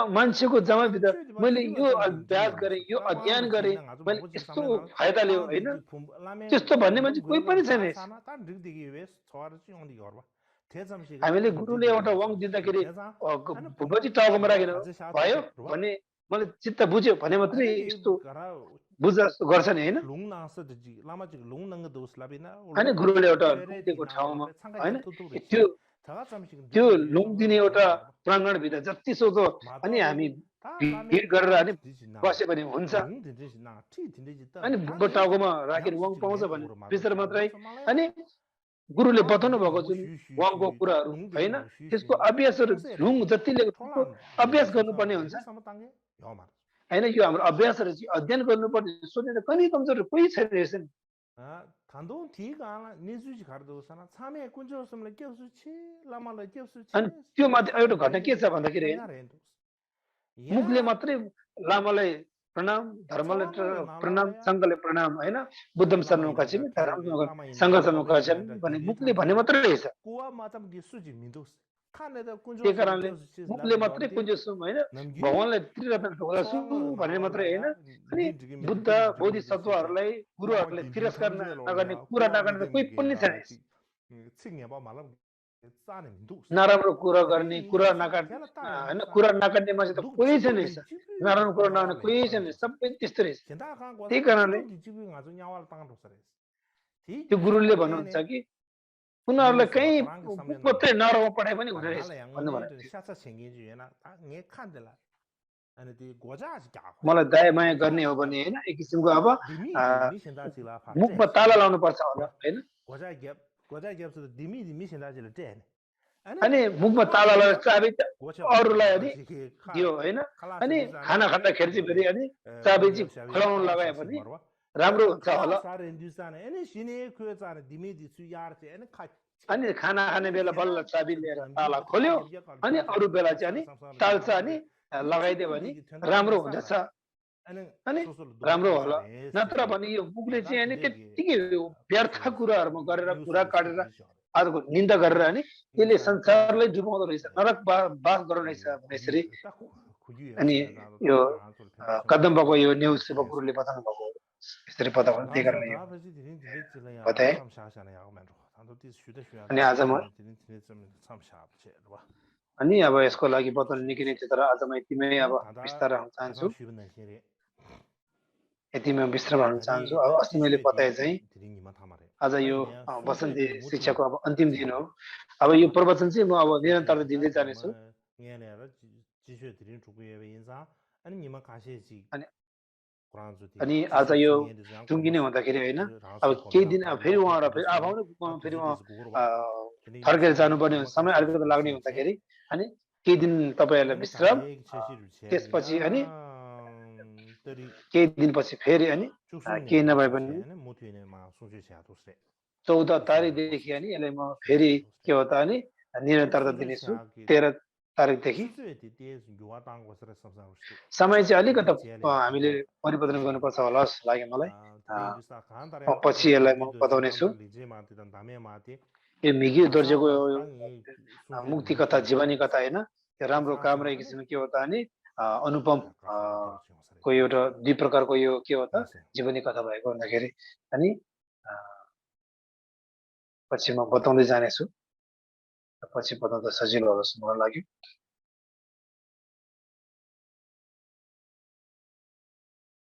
मान्छेको जमाभित्र मैले यो अभ्यास गरेँ यो अध्ययन गरेँ मैले यस्तो फाइदा लियो होइन त्यस्तो भन्ने मान्छे कोही पनि छैन हामीले गुरुले एउटा वाङ दिँदाखेरि भुपति टाउकोमा राखेर भयो भने मलाई चित्त बुझ्यो भने मात्रै यस्तो बुझ गर्छ नि होइन अनि गुरुले एउटा दिएको ठाउँमा होइन त्यो लुङ दिने एउटा प्राङ्गणभित्र जति सोचो अनि हामी भिड गरेर अनि बस्यो भने हुन्छ अनि टाउकोमा राखेर वाङ पाउँछ भने विचार मात्रै अनि गुरुले बताउनु भएको जुन वाङको कुराहरू होइन त्यसको अभ्यासहरू लुङ जतिले अभ्यास गर्नुपर्ने हुन्छ होइन यो हाम्रो अभ्यासहरू चाहिँ अध्ययन गर्नुपर्ने सोचेर कहीँ कमजोर कोही छैन रहेछ नि अनि त्यो माथि एउटा घटना के छ भन्दाखेरि मुखले मात्रै लामालाई प्रणाम धर्मलाई प्रणाम सङ्घले प्रणाम होइन बुद्धम शर्मा कछिम सङ्घ शर्मा कछिम भने मुखले भन्ने मात्रै रहेछ त्यही कारणले मुखले मात्रै पुज्यसु होइन भगवानलाई त्रिरत्न ढोका छु भन्ने मात्रै होइन अनि बुद्ध बोधिसत्वहरूलाई गुरुहरूले तिरस्कार नगर्ने कुरा नगर्ने कोही पनि छैन नराम्रो कुरा गर्ने कुरा नकाट्ने होइन कुरा नकाट्ने मान्छे त कोही छैन रहेछ नराम्रो कुरा नगर्ने कोही छैन सबै त्यस्तो रहेछ त्यही कारणले त्यो गुरुले भन्नुहुन्छ कि उनीहरूलाई कहीँ मात्रै नरहनु पढाइ पनि हुँदो रहेछ भन्नु भनेको थियो अनि त्यो गोजा मलाई दया माया गर्ने हो भने होइन एक किसिमको अब मुखमा ताला लाउनु पर्छ होला होइन अनि मुखमा ताला लगाएर चाबी अरूलाई अनि दियो होइन अनि खाना खाँदाखेरि चाहिँ फेरि अनि चाबी चाहिँ खुलाउनु लगायो भने राम्रो हुन्छ होला अनि खाना खाने बेला बल्ल चाबी लिएर ताला खोल्यो अनि अरू बेला चाहिँ अनि ताल्छ अनि लगाइदियो भने राम्रो हुँदछ अनि राम्रो होला नत्र भने यो बुकले चाहिँ अनि त्यत्तिकै व्यर्थ कुराहरूमा गरेर कुरा काटेर अरूको निन्दा गरेर अनि यसले संसारलाई डुबाउँदो रहेछ नरक बास गराउँदो रहेछ भनेसरी अनि यो कदमबाको यो न्युज सेवकहरूले बताउनु भएको यसरी पता त्यही कारणले बताए अनि आज म अनि अब यसको लागि बताउनु निकै नै थियो तर आज म यतिमै अब विस्तार हुन चाहन्छु यतिमै विश्राम हाल्न चाहन्छु अब अस्ति मैले बताए चाहिँ आज यो वसन्ती शिक्षाको अब अन्तिम दिन हो अब यो प्रवचन चाहिँ म अब निरन्तरता दिँदै जानेछु अनि आज यो टुङ्गिने हुँदाखेरि होइन अब केही दिन फेरि उहाँहरू फेरि आफै फेरि उहाँ फर्केर जानुपर्ने समय अलिकति लाग्ने हुँदाखेरि अनि केही दिन तपाईँहरूलाई विश्राम त्यसपछि अनि केही दिनपछि फेरि अनि केही नभए पनि 14 तारिकदेखि अनि यसलाई म फेरि के हो त अनि निरन्तरता दिनेछु 13 तारिकदेखि समय चाहिँ अलिकति हामीले परिवर्तन गर्नुपर्छ होला जस्तो लाग्यो मलाई पछि यसलाई म बताउनेछु यो मिगी दर्जेको मुक्ति कथा जीवनी कथा होइन त्यो राम्रो काम र एक किसिमको के हो त अनि अनुपम को एउटा दुई प्रकारको यो के हो त जीवनी कथा भएको भन्दाखेरि अनि पछि म बताउँदै जानेछु पछि बताउँदा सजिलो होला जस्तो मलाई लाग्यो